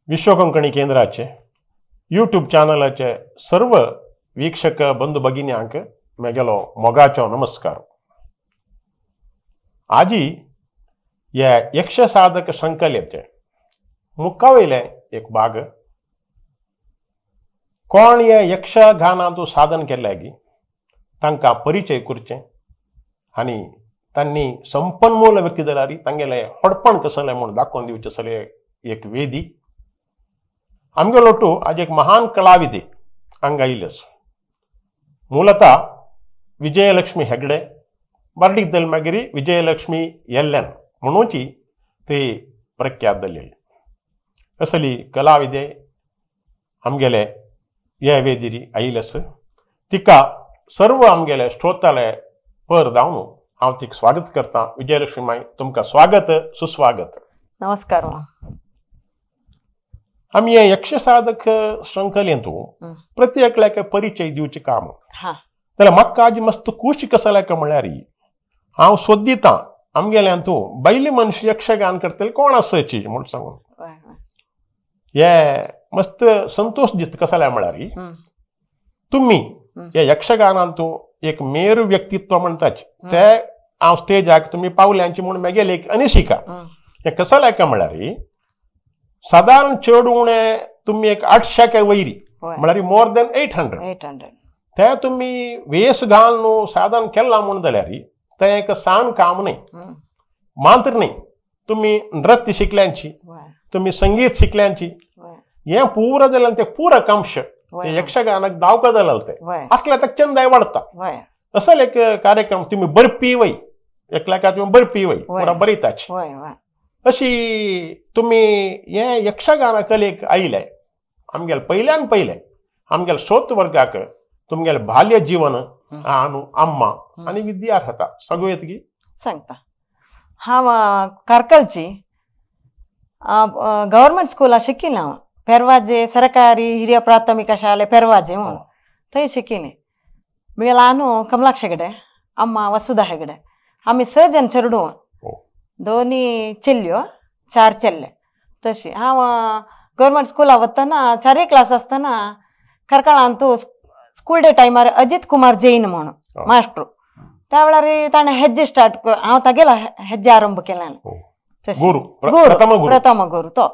विश्व कोंकणी केंद्राचे यूट्यूब चॅनलाचे सर्व वीक्षक बंधू भगिन्यांक मेगेलो मोगाचो नमस्कार। आजी हे यक्षसाधक शृंखलेचे मुखावयले एक भाग कोण हे यक्षगानांतु साधन केल्ले गी तांकां परिचय करचें आनी तांणी संपन्मूल व्यक्ती जाल्यार तांगेलें व्हडपण कसलें म्हूण दाखोवन दिवचें असलें एक वेदी आमगेलो टू आज एक महान कलाविदे हांगा आयिल्ले आसा। मूलतः विजयलक्ष्मी हेगडे बर्डीक दल मागीर विजयलक्ष्मी एल्ल्यान म्हणूची ती प्रख्यात जाल्ली असली कलाविदे आमगेले हे वेदीर आयिल्ले आसा। तिका सर्व आमगेले श्रोताले पर जावन हांव तिका स्वागत करता। विजयलक्ष्मी माई, तुमकां स्वागत सुस्वागत। नमस्कार। आमी हे यक्षसाधक शृंखलेंत प्रति एकल्याक परिचय दिवचें काम जाल्यार म्हाका आज मस्त खूश कसलें काय म्हळ्यार हांव सोदितां आमगेल्यांतू बैल मनुष्य यक्षगान करतले कोण आसची म्हूण सांगून हे मस्त संतोष दिता। कसलें म्हळ्यार तुमी हे यक्षगानांतू एक मेरू व्यक्तित्व म्हणटाच ते हांव स्टेजाक तुमी पावल्यांची म्हूण मेगेली एक अनिशिका। हें कसलें काय म्हळ्यार सादारण चड उणें तुमी एक 800 वयरी म्हळ्यार मोर दॅन 800 ते तुमी वेस घालून साधन केलां म्हूण जाल्यार तें एक सान काम न्हय, मात्र न्हय। तुमी नृत्य शिकल्यांची, तुमी संगीत शिकल्यांची, हें पुरो जाल्यार तें पूरक अंश यक्षगानाक दावका जाल्यार तें आसल्यार ताका चंदाय वाडटा। असो एक कार्यक्रम तुमी बरपी वय एकल्याक तुमी बरपी वय पुरा बरयताच अशी तुमी हे यक्षगाना कलेक आयले आमगेले पयल्यान पयले आमगेले श्रोत वर्गाक तुमगेले बाल्य जीवन आनु अम्मा आनी विद्यार्हता सांगू येत की सांगता। हांव कार्कलची गव्हर्मेंट स्कुला शिकिल्लें। हांव पेरवाजे सरकारी हिरिय प्राथमिक शाळे पेरवाजे म्हणून थंय शिकिल्लें। म्हगेलो आनु कमलाक्ष हेगडे, अम्मा वसुधा हेगडे, आमी 6 जण चेडूं, 2 चेल्यो 4 चेल्ले। तशी हांव गव्हर्मेंट स्कुला वतना 4 क्लास आसतना कार्कळांतू स्कूल डे टायमार अजित कुमार जैन म्हणून मास्टर त्या वेळार ताणें हेज्जे स्टार्ट हांव तागेलो हेज्जे आरंभ केला। प्रथम गुरू तो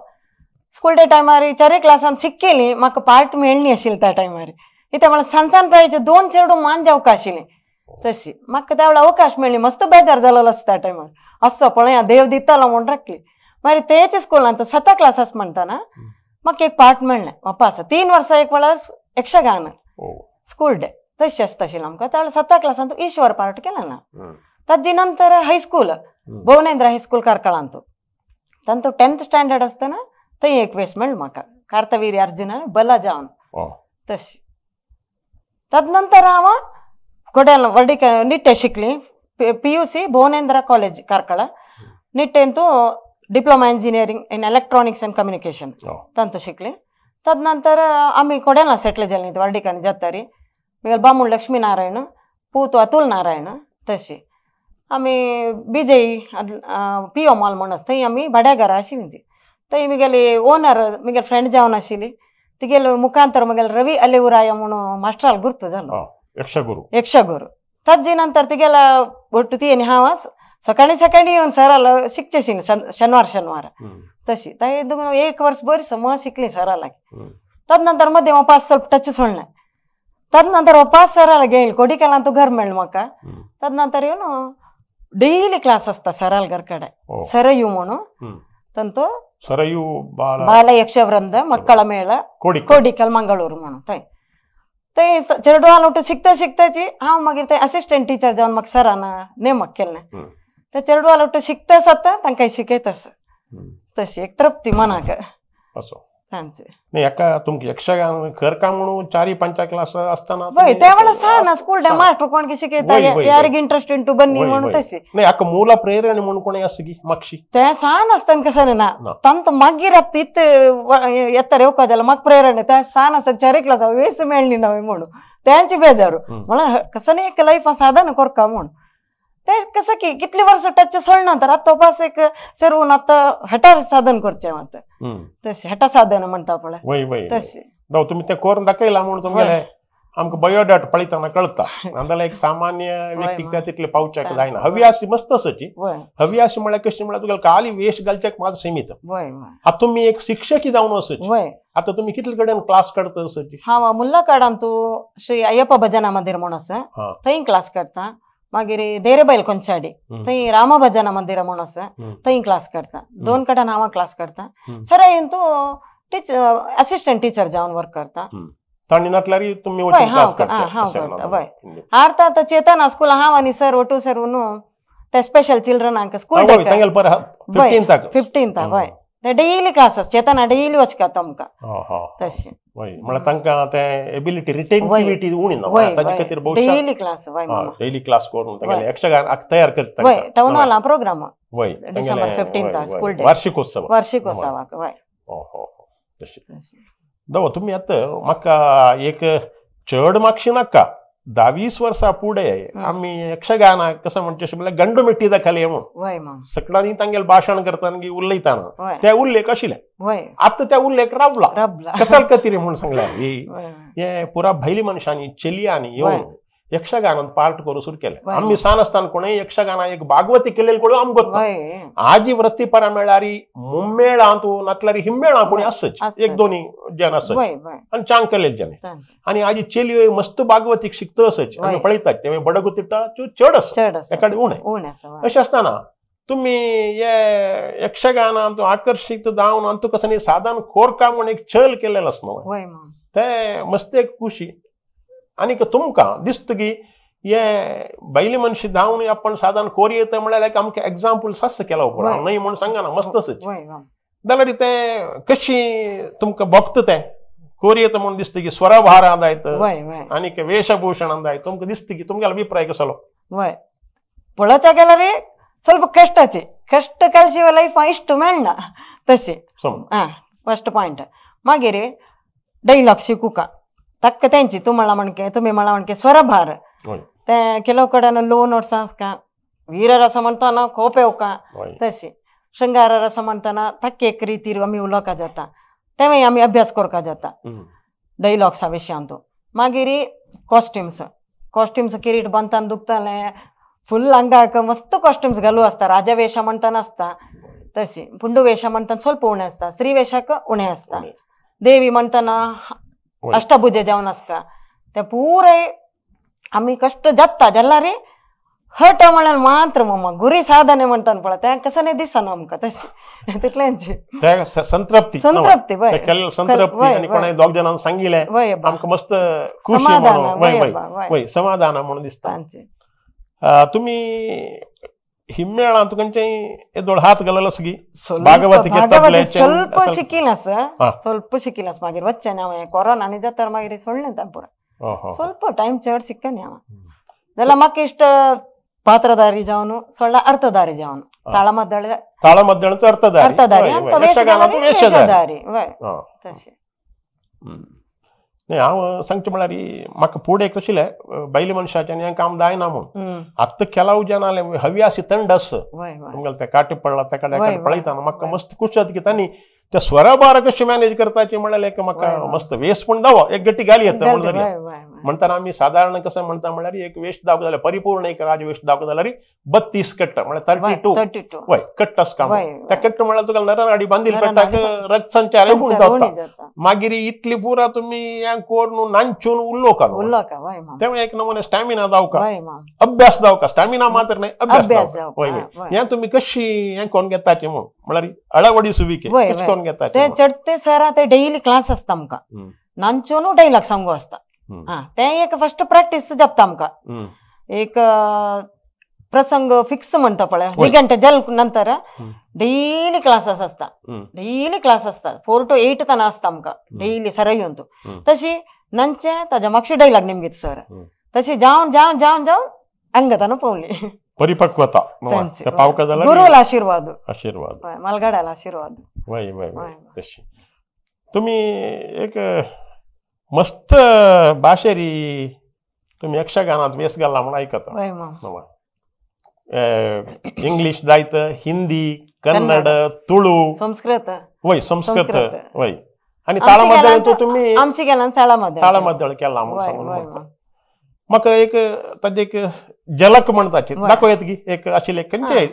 स्कूल डे टायमार 4 क्लासान शिकली, म्हाका पार्ट मेळनी आशिल्ली त्या टायमार। कित्याक म्हळ्यार सान सान प्रायचे 2 चेडूं मान जावंक आशिल्लीं। तशी म्हाका त्या वेळार अवकाश मेळ्ळी, मस्त बेजार जालोलो आसता त्या टायमार। असो पळया देव दितालो म्हूण राखली। मागीर तेच स्कुलांत 7 क्लास म्हणटना म्हाका एक पार्ट मेळ्ळें वापास 3 वर्सां एक वेळार यक्षगान स्कूल डे तशें आसता आशिल्लें आमकां। त्या वेळार 7 क्लासांत ईश्वर पार्ट केला ना। ताजी नंतर हायस्कूल भुवनेंद्र हायस्कूल कार्कळांत तांतू 10th standard आसतना थंय एक वेस मेळ्ळें म्हाका कार्तवीर्य अर्जुन बला जावन तशी। तदनंतर हांव कोडेल वर्डीक निट्टे शिकली PUC Bhuvanendra college Karkala निट्टेंतू diploma engineering in electronics and communication तांतू शिकली। तदनंतर आमी कोडेला सेटल जालीं वर्डिकांनी जातारी। म्हगेलो बामूण लक्ष्मीनारायण, पूत अतुल नारायण। तशी आमी बीजय पी ओ मॉल म्हूण आसा थंय आमी भाड्या घरा आशिल्लीं ती। थंय म्हगेली ओनर म्हगेले फ्रेंड जावन आशिल्ली, तिगेले मुखांतर म्हगेले रवी अलेउराय म्हूण मास्टराल गुर्त जालो यक्षगुरू। ताजे नंतर तिगेला ಒಟ್ಟು ती हांव सकाळी सकाळी येवन सराला शिकचे आशिल्लें शनिवार शनिवार तशी। एक वर्स बरी समज शिकली सराला। तदनंतर मध्ये वापास ಸ್ವಲ್ಪ टच सोडलें। तदनंतर वापास सराला गेल कोडिकेलांतू घर मेळ्ळें म्हाका। तदनंतर येवन डेली क्लास आसता सराल घर कडेन सरयू म्हणून ತಂತು सरयू ಬಾಲ ಯಕ್ಷವೃಂದ ಮಕ್ಕಳ ಮೇಳ ಕೋಡಿಕಲ್ ಮಂಗಳೂರು म्हणून थंय थंय चेडवान उठ शिकता शिकताची हांव मागीर थंय असिस्टंट टिचर जावन म्हाका सरान नेमक केल्लें। ते चेडवान उठ शिकता आसता तांकां शिकयता आसा तशी एक तृप्ती मनाक असो तांचे। न्ही हेका तुमकां यक्षगान खर काय म्हणून 4-5 क्लास आसतना वय त्या वेळार सान स्कूल डे मास्टर कोण की शिकयता यारीक इंट्रस्ट इंटू बन्नी म्हणून तशी न्ही हाका मूल प्रेरणा म्हणून कोणी आसा की मागशी ते सान आसतना कसं ना तांत मागीर आतां इत येता येवपा जाल्यार म्हाका प्रेरणा त्या सान आसतना 4 क्लास वेस मेळ्ळी ना म्हणून त्यांची बेजारू म्हळ्यार कसं एक लायफ साधन करका म्हूण ते कसं की कितली वर्ष टच सोडना तर आतां पास एक सर्वून आतां हटा साधन करचें मात तशें हटा साधन म्हणटा पळय तशें. तुम्ही ते करून दाखयला म्हणून तुमगेले आमकां बायोडाटा पळयतना कळता. नाजाल्यार एक सामान्य व्यक्तीक त्या तितले पावच्याक जायना. हव्यासी मस्त आसची. हव्यासी म्हळ्यार कशें म्हळ्यार तुका खाली वेश घालच्याक मात सीमित. आतां तुमी एक शिक्षकी जावन आसची. आतां तुमी कितले कडेन क्लास काडता आसची? हांव मुल्लाकाडान तूं श्री अय्यप्पा भजना मंदिर म्हूण आसा थंय क्लास काडटा. मागीर देरेबैल कोंचाडी थंय रामा भजना मंदिर म्हूण आसा थंय क्लास काडटा. दोन कडेन हांव क्लास काडटा. सर तूं टीचर असिस्टंट टीचर जावन वर्क करता. तांणी नाटल्यार तुमी वचून क्लास काडटा. आर्ता आतां चेतना स्कूल हांव आनी सर ओटू सर न्हू ते स्पेशल चिल्ड्रनांक स्कूल 15th हय ते डेली क्लासीस चेतना डेली वचका तुमकां तशें. म्हळ्यार तांकां ते एबिलिटी रिटेनिविटी उणी ना ताजे खातीर डेली क्लास डेली क्लास करून तांगेले यक्षगान तयार करता. हय टाउन हॉला प्रोग्राम डिसेंबर 15 स्कूल डे वार्षिकोत्सव वार्षिकोत्सवाक. हय तशें. दव तुमी आतां म्हाका एक चड मागशी नाका 10-20 वर्सां फुडें आमी यक्षगानाक कसं म्हणचे अशें म्हणल्यार गंडू मिट्टी दाखयली म्हणून सगळ्यांनी तांगेले भाशण करतना उलयतना ते उल्लेख आशिल्ले. आतां त्या उल्लेख रावला कशाल खातीर म्हूण सांगल्यार हे पुरा भायली मनशांनी चलयांनी येवन यक्षगानांत पार्ट करूं सुरू केलें. आमी सान आसतना कोणूय यक्षगाना एक भागवती केलेली कोण आमकां गोत्ता. आजी वृत्तीपरा मेळ्ळ्यार मुम्मेळांत नातल्यार हिम्मेळां कोणी आसच एक दोनी जन आसच आनी चांग केलेले जन. आनी आजी चेलयो मस्त भागवतीक शिकता आसच आमी पळयतात ते बडगुतिट्टा चड आसा एकाडे उणें. अशें आसतना तुमी हे यक्षगानांत आकर्शीत जावन आनी तुका कसं साधन कोरका म्हूण एक छल केलेलो आसा न्हू ते मस्त एक खुशी. आनीक तुमकां दिसता की हे बायले मनशी धांवन आपण साधारण कोरी येता म्हळ्यार आमकां एग्जाम्पल आसा केला उपरांत न्हय म्हूण सांगना मस्त आसच जाल्यार तें कशी तुमकां भोगता तें कोरी येता म्हूण दिसता की स्वरभारां जायत आनीक वेशभूषणां जायत तुमकां दिसता की तुमगेलो अभिप्राय कसलो? वय पळोवच्या गेल्यार ಸ್ವಲ್ಪ ಕಷ್ಟचे कष्ट केल्या लायफ इश्ट मेळना तशें. आं फस्ट पॉयंट. मागीर डायलॉग शिकूका तक्क तेंची तूं म्हणला म्हणके तुमी म्हणला म्हणके स्वरभार ते ಕೆಲವು ಕಡೆ ಲೋ ನೋಟ್ಸ್ आसका वीररस म्हणताना कोप येवका तशी शृंगार रस म्हणताना तक्क एक रितीर आमी उलोवका जाता तेवूय आमी अभ्यास करपा जाता डायलॉग्सा विशयांत. मागीर कॉस्ट्युम्स कॉस्ट्युम्स किरीट बांदताना दुखतालें फुल अंगाक मस्त कॉस्ट्युम्स घालू आसता. राजा वेश म्हणताना आसता तशी पुंडू वेश म्हणताना ಸ್ವಲ್ಪ उणें आसता स्त्री वेशाक उणें आसता देवी म्हणताना अष्टभुजे जावन आसता ते पुराय आमी कष्ट जाता जाल्यार हट म्हळ्यार मात्र मम्मा गुरी साधने म्हणताना पळय तें कसं दिसना आमकां तशें तितलेंच. संतृप्ती संतृप्ती संतृप्ती आनी कोणाय दोग जाणांक सांगिलें आमकां मस्त खुशी म्हणून समाधान म्हणून दिसता. तुमी हिम्मेळांत खंयचेय येदोळ हात घाललो आसा की भागवती ಸ್ವಲ್ಪ शिकिल ಸ್ವಲ್ಪ शिकिल मागीर वच्चें ना हांवें कोरोना आनी जाता मागीर सोडलें तें पुराय ಸ್ವಲ್ಪ टायम चड शिकना हांव जाल्यार म्हाका इश्ट ಪಾತ್ರಧಾರಿ ಜಾವನು ಸೊಳ್ಳ ಅರ್ಥಧಾರಿ ಜಾವನು ತಾಳಮದ್ದಳೆ ತಾಳಮದ್ದಳೆ ಅರ್ಥಧಾರಿ ಅರ್ಥಧಾರಿ ವೇಷಧಾರಿ. तशें न्ही हांव सांगचें म्हळ्यार म्हाका फुडें कशिलें बायले मनशाचें हें काम जायना म्हूण. आतां केलाव जनाले हव्यासी थंड आसा तुमगेलें तें काटे पडला तेका पळयतना म्हाका मस्त खुश जाता की तांणी त्या स्वरभार कशें मॅनेज करताचे म्हळ्यार एक म्हाका मस्त वेस पूण दावो एक गट्टी घाली येता म्हण जरी म्हणटाना आमी सादारण कसं म्हणटा म्हळ्यार एक वेश दाखो जाल्यार परिपूर्ण एक राजवेश दाखो जाल्यार 32 कट्ट म्हळ्यार 32 वय कट्ट आसा काम. त्या कट्ट म्हळ्यार तुका नरनाडी बांदिल पेट्टाक रक्त संचार उणो जाता. मागीर इतली पुरा तुमी हें करून नांचून उलोवका तेव्हा एक नमुने स्टॅमिना जावका अभ्यास जावका स्टॅमिना मात्र न्हय अभ्यास जावका. वय वय हें तुमी कशी हें करून घेताचे म्हूण म्हळ्यार अळवडी सुविके कशें करून घेताचे? ते चडते सर ते डेली क्लास आसता आमकां नांचून डायलॉग सांगू आसता. आं तें एक फस्ट प्रॅक्टीस जाता आमकां एक प्रसंग फिक्स म्हणटा पळय निघंट जल नंतर डेली क्लासीस आसता डेली क्लास आसता 4 to 8 तन आसता आमकां डेली सर येवन तशी नंचे ताज्या मागशी डायलॉग निमगीत सर तशी जावन जावन जावन जावन अंगतान पावली परिपक्वता गुरुला आशीर्वाद आशीर्वाद मालगाड्याला आशीर्वाद. वय वय वय तशी तुम्ही एक मस्त भाशेरी तुम्ही यक्षगानात वेस घालला म्हणून ऐकता. इंग्लीश जायत, हिंदी, कन्नड, तुळू, संस्कृत, वय संस्कृत, वय. आनी ताळमद्दळ तुमी आमची गेला ताळमद्दळ, ताळमद्दळ केला म्हणून सांगून म्हाका एक ताजे एक झलक म्हणताची दाखोव येत की एक आशिल्ले खंयचे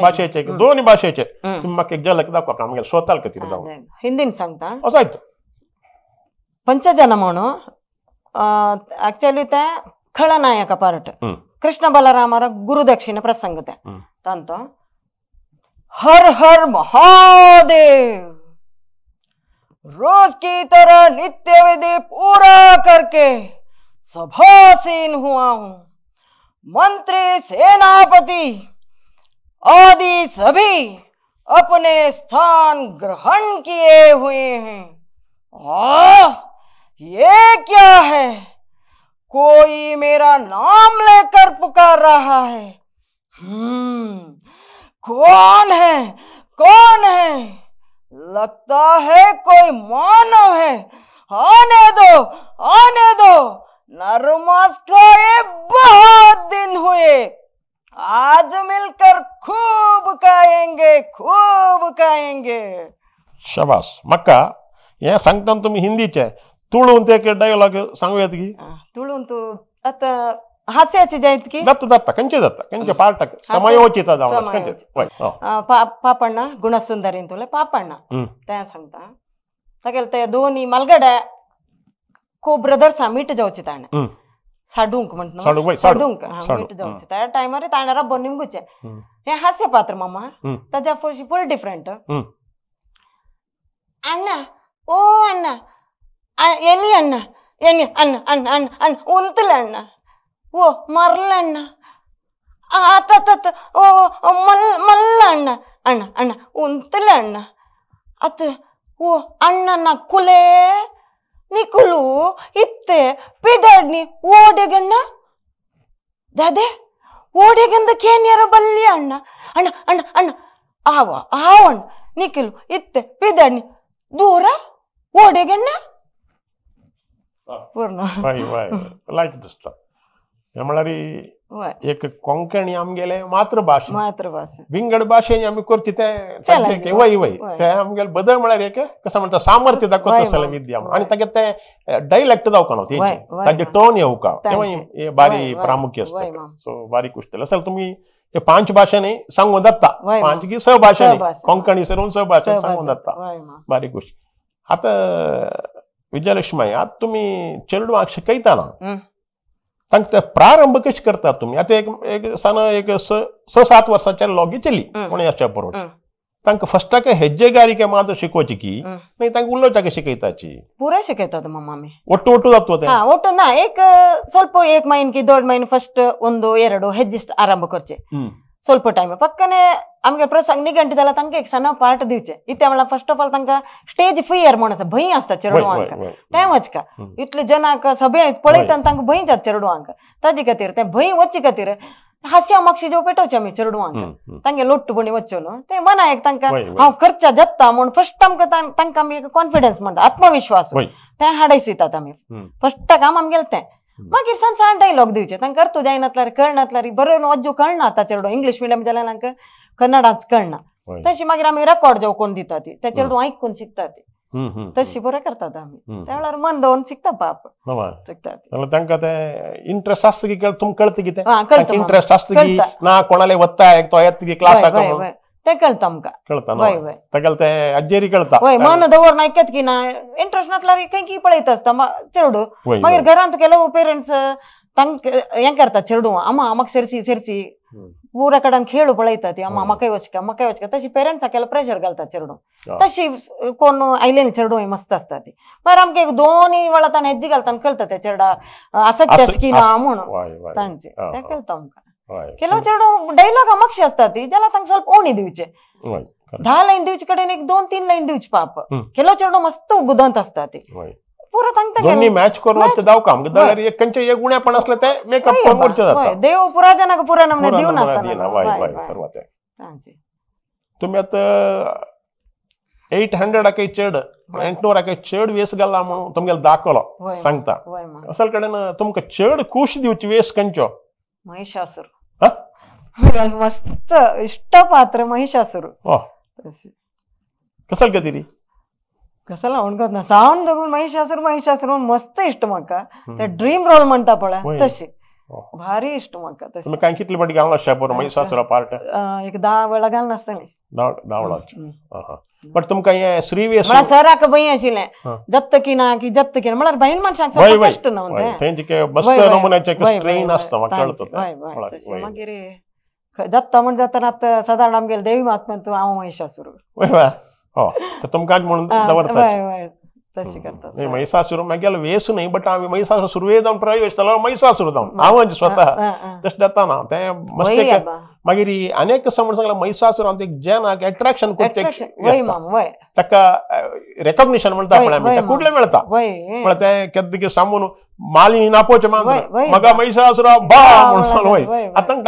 भाशेचे, दोन भाशेचे तुमी म्हाका एक झलक दाखोवप आमगे स्वताल खातीर जावन. हिंदीन सांगता जायत. पंचजन म्हणून ऍक्च्युअली ते खळनायक पार्ट, कृष्ण बलरामार गुरुदक्षिण प्रसंग ते तांतो. हर हर महादेव, रोज की तरह नित्य विधि पूरा करके सभासीन हुआ हूं. मंत्री, सेनापति आदि सभी अपने स्थान ग्रहण किए हुए हैं. आह, ये क्या है? कोई मेरा नाम लेकर पुकार रहा है. कौन है, कौन है? लगता है कोई मानव है. आने दो, आने दो. नरमास खाए बहुत दिन हुए, आज मिलकर खूब खाएंगे, खूब खाएंगे. शाबास. म्हाका हें सांगता तुमी हिंदीचे, तुळून ते एक डायलॉग सांगू येत की? तुळून तू आतां हास्याचे जायत की जाता, जाता खंयचे जाता, खंयचे पार्टाक समयोचित जावन खंयचे. पापण्णा गुणसुंदरीन तुले पापण्णा तें सांगता. तागेले ते दोनी मलगडे को ब्रदर्सा मीट जावचे ताणें, साडूंक म्हणटा, साडूंक मीट जावचे त्या टायमार ताणें रब्बर निमगुचें. हें हास्य पात्र मामा, ताज्या फुल डिफरंट. अण्णा, ओ अण्णा, एली अण्णा, एनी अण्णा, अण्णा अण्णा अण्णा उंतले अण्णा, ओ मरले अण्णा, आत ओ मल्ल अण्णा, अण्णा अण्णा उंतले अण्णा, आत ओ अण्णा नकुले निकुलू इत्ते पिदडनी ओडेगಣ್ಣ, दाದೆ ಓಡೆಗಂದ ಕೇನ್ಯರ ಬಲ್ಲಿ ಅಣ್ಣ, ಅಣ್ಣ ಅಣ್ಣ ಅಣ್ಣ ಆವ ಆವಣ್ಣ ನಿಖಿಲು ಇತ್ತೆ ಪಿದಡ್ನಿ ದೂರ ಓಡೆಗಣ್ಣ. पूर्ण लायक दिसता. म्हळ्यार एक कोंकणी आमगेले मातृभाशा, मातृभाशा विंगड भाशेन आमी करची ते वय वय ते आमगेले बदल म्हळ्यार एक कसं म्हणटा सामर्थ्य दाखोवता आसलें विद्या. आनी तागे ते डायलेक्ट जावका न्हू, तेंचे तांचे टोन येवका, तेवूय बारी प्रामुख्य आसता. सो बारीक गोश्ट असेल तुमी हे पांच भाशांनी सांगून जाता, पांच की स भाशांनी, कोंकणी सरून स भाशांनी सांगून जाता. बारीक गोश्ट. आतां विजयलक्ष्मी, आतां तुमी चेडवांक शिकयतना तांकां प्रारंभ कशें करतात तुमी? आतां एक एक सान एक स सात वर्सांच्या लोगी चली कोणी आसच्या बरोबर तांकां फस्टाक हेज्जेगारिके मात्र शिकोवची की मागीर तांकां उलोवच्याक शिकयताची? पुरा शिकयतात मामा आमी. ಒಟ್ಟು ಒಟ್ಟು जाता ते? ಹಾ, ಒಟ್ಟು ನಾ एक ಸ್ವಲ್ಪ एक ಮೈನ್ ಕಿ ದೊಡ್ಡ ಮೈನ್ ಫಸ್ಟ್ ಒಂದು ಎರಡು ಹೆಜ್ಜೆ ಆರಂಭ करचे ಸ್ವಲ್ಪ ಟೈಮ್. ಪಕ್ಕನೆ आमगे प्रसंग निघंट जाला तांकां एक सण पार्ट दिवचे. इत्या म्हणल्यार फर्स्ट ऑफ ऑल तांकां स्टेज फियर म्हण आसा, भंय आसता चेडवांक. तें वचका इतले जनाक सगळे पळयतना तांकां भंय जाता चेडवांक. ताजे खातीर तें भंय वचचे खातीर हास्या मागशी जो पेटोवचे आमी चेडवांक, तांगे लोट्ट बणी वचचो न्हू तें मना एक तांकां हांव करच्या जाता म्हूण फर्स्ट आमकां तांकां आमी एक कॉन्फिडन्स म्हणटा, आत्मविश्वास तें हाडयतात आमी फर्स्ट काम आमगेलें तें. मागीर सान सान डायलॉग दिवचे तांकां, अर्थ जायनातल्यार कळनातल्यार बरोवन अज्जू कळना आतां चेडो इंग्लीश मिडियम जाल्यार तांकां कन्नडाच कळना. तशी मागीर आमी रेकॉर्ड जावं कोण दिता ती त्या चेडूं आयकून शिकता ती, तशी बरें करतात आमी. त्या वेळार मन दवरून शिकता बाप, शिकता. तांकां ते इंट्रस्ट आसता की तुमकां कळटा कितें इंट्रस्ट आसता की ना कोणाले वता तो येता की क्लासाक ते कळटा आमकां, कळटा न्हू तागेले ते अज्जेरी कळटा. वय मन दवरून आयकत की ना इंट्रस्ट नासल्यार खंय की पळयता आसता चेडू. मागीर घरांत ಕೆಲವು पेरेंट्स तांकां हें करता चेडूं आमा म्हाका सेरसी सेरसी पुरा कडेन खेळ पळयता ती, आमा म्हाकाय वचका म्हाकाय वचका, तशी पेरेंट्साक केलो प्रेशर घालता चेडूं. तशी कोण आयलें चेडूं मस्त आसता ती. मागीर आमकां एक दोनूय वेळा ताणें हेज्जी घालता कळटा त्या चेडा आसक्त आसा की ना म्हणून तांचे तें कळटा आमकां. ಕೆಲವು चेडूं डायलॉग मातशे आसता ती जाल्यार तांकां ಸ್ವಲ್ಪ ओणी दिवचे, 10 लायन दिवचे कडेन एक 2-3 लायन दिवचे पाप. ಕೆಲವು चेडूं मस्त गुदंत आसता ती पुरा तांकां दोन्ही मॅच करून वचचें जावं काम जाल्यार एक खंयचें एक उणेपण आसलें तें मेकअप करून वचचें जाता. देव पुरा जनाक पुरा नमने दिवन आसना. वय वय सर्व तें. तुमी आतां 800 चड 800 चड वेस घाला म्हणून तुमगेलो दाखवलो सांगता, असल कडेन तुमकां चड खूश दिवची वेस खंयचो? महिषासूर. मस्त इष्ट पात्र महिषासुर. कसल गती कसला म्हणत ना सावन दोगून महिषासुर महिषासुर मस्त इष्ट म्हाका. ते ड्रीम रोल म्हणता पळय तशी भारी इष्ट म्हाका. तशें काय कितले पाटी घालना शेपर महिषासुरा पार्ट? एक 10 वेळा घालना आसतली. 10 वेळा. बट तुमकां हें श्रीवेस म्हळ्यार सराक भंय आशिल्लें जत्त की ना की जत्त की ना, म्हळ्यार बायल मनशांक कश्ट ना थंय मस्त नमुन्याचें स्ट्रेन आसता म्हाका कळटा तें. मागीर जत्ता म्हण जातना आतां सादारण आमगेले देवी महात्म्यांत हांव महिषासुर. हो तुमकां म्हणून दवरता तशी करतात. महिषासुर मागेलो वेस न्हय बट हांवें महिषासुर सुरवे जावन प्रवेश जालो महिषासुर जावन हांव स्वतः तशें जाता ना तें मस्त. मागीर अनेक कसं म्हणून सांगला महिषासुर एक जनाक एट्रॅक्शन करचें ताका रेकॉग्निशन म्हणटा पळय आमी तें कुडलें मेळटा. म्हळ्यार तें केद्द सांगून मालिनी नापोवचें मागीर मगा महिषासुरा बा म्हणून सांगलो वय आतां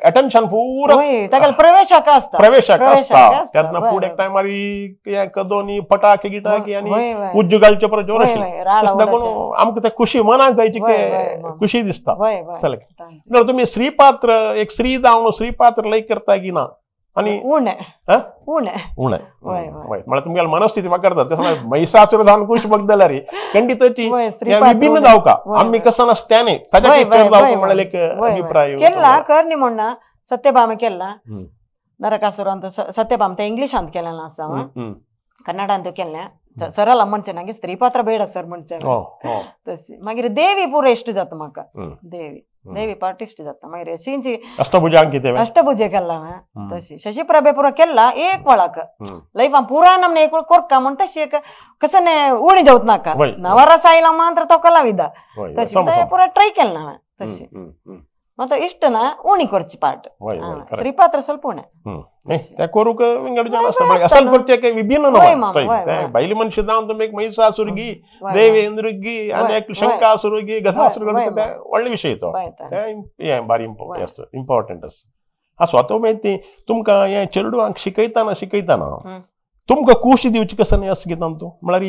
अटेन्शन पुरो प्रवेशाक आसता प्रवेशाक आसता तेन्ना फुडें एक टायमार हें कदोनी फटाके गिटाके आनी उज्ज घालचे परत जोर आशिल्लें. तशें दाखोवन आमकां तें खुशी मनाक गायची खुशी दिसता. जाल्यार तुमी स्त्री पात्र एक स्त्री जावन स्त्री पात्र लय करता की ना? आनी उणें उणें उणें म्हळ्यार तुमगेले मनस्थिती म्हाका करतात कसं महिषासुर जावन खूश बघ जाल्यार खंडितची विभिन्न जावका आमी कसं नासता न्ही ताच्या चड जावका म्हळ्यार एक अभिप्राय केला कर न्ही म्हणना. सत्यभामा केला नरकासुरांत सत्यभामा ते इंग्लिशांत केलें आसा, कन्नडांत केलें. सरळ म्हणचें ना की स्त्री पात्र बेड सर म्हणचें तशी. मागीर देवी पुरो इश्ट जाता म्हाका, देवी देवी पार्ट इश्ट जाता. मागीर अशींची अष्टभुजे केला तशी शशिप्रभे पुरो केला एक वळाक लैफान पुरा नमने एक वेळ कोरका म्हण तशी एक कसं उणी जावत नाका नवरस आयला मात्र तो कलाविदा तशी पुरा ट्राय केला हांवें तशी. मात्र इश्ट ना उणी करची पार्ट स्त्री पात्र ಸ್ವಲ್ಪ उणें ते करूंक विंगड जावन आसता असल करचें विभिन्न नव बायल मनशां जावन तुमी एक महिषासुरगी देवेंद्रगी आनी एक शंकासुरगी गधासुर ते व्हडले विशय तो तें हें बारी इम्पॉर्टंट आसा. आसूं आतां मागीर ती तुमकां हें चेडवांक शिकयतना शिकयतना तुमकां खूश दिवची कसं न्ही अशें कितें तूं म्हळ्यार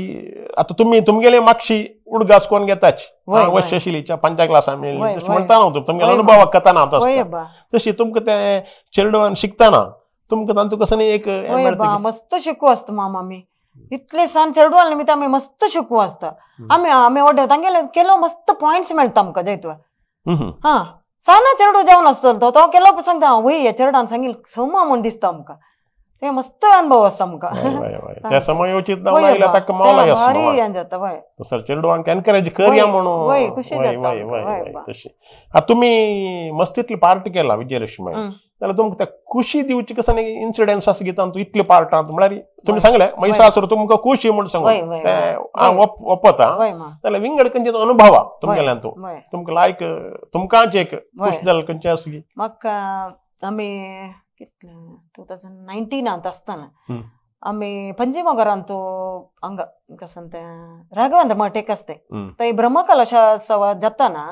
आतां तुमी तुमगेले मागशी उडगास कोण घेताच वश्यशिलीच्या 5 क्लासां मेळ्ळी तशें म्हणटा न्हू तुमगेले अनुभवाक कथा ना तशी तुमकां तें चेडवान शिकतना तुमकां तांतूं कसं न्ही एक मस्त शिकू आसता मामा. आमी इतले सान चेडवान निमित्त आमी मस्त शिकू आसता. आमी आमी ऑर्डर तांगेले केलो मस्त पॉयंट्स मेळटा आमकां जैतवा. हा साना चेडू जावन आसतलो तो केलो सांगता वय ह्या चेडवान सांगिल समा म्हूण दिसता आमकां. ते मस्त अनुभव आसता आमकां. त्या समयोचित चेडवांक एनकरेज करया म्हणून तशी. आतां तुमी मस्तीतली पार्ट केला विजयलक्ष्मी जाल्यार तुमकां त्या खुशी दिवची कसं न्ही इन्सिडन्स आसा कितें तूं इतले पार्टांत म्हळ्यार तुमी सांगलें महिषासुर तुमकां खुशी म्हूण सांगून तें हांव ओपता जाल्यार विंगड खंयचे अनुभव तुमगेल्यान तूं तुमकां लायक तुमकांच एक खूश जालें खंयचें आसा की? म्हाका आमी कितले 2019 आसतना आमी पणजी मोगरांत हांगा कसं तें राघवेंद्र मठ एक आसता थंय ब्रह्मकलशोत्सव जाताना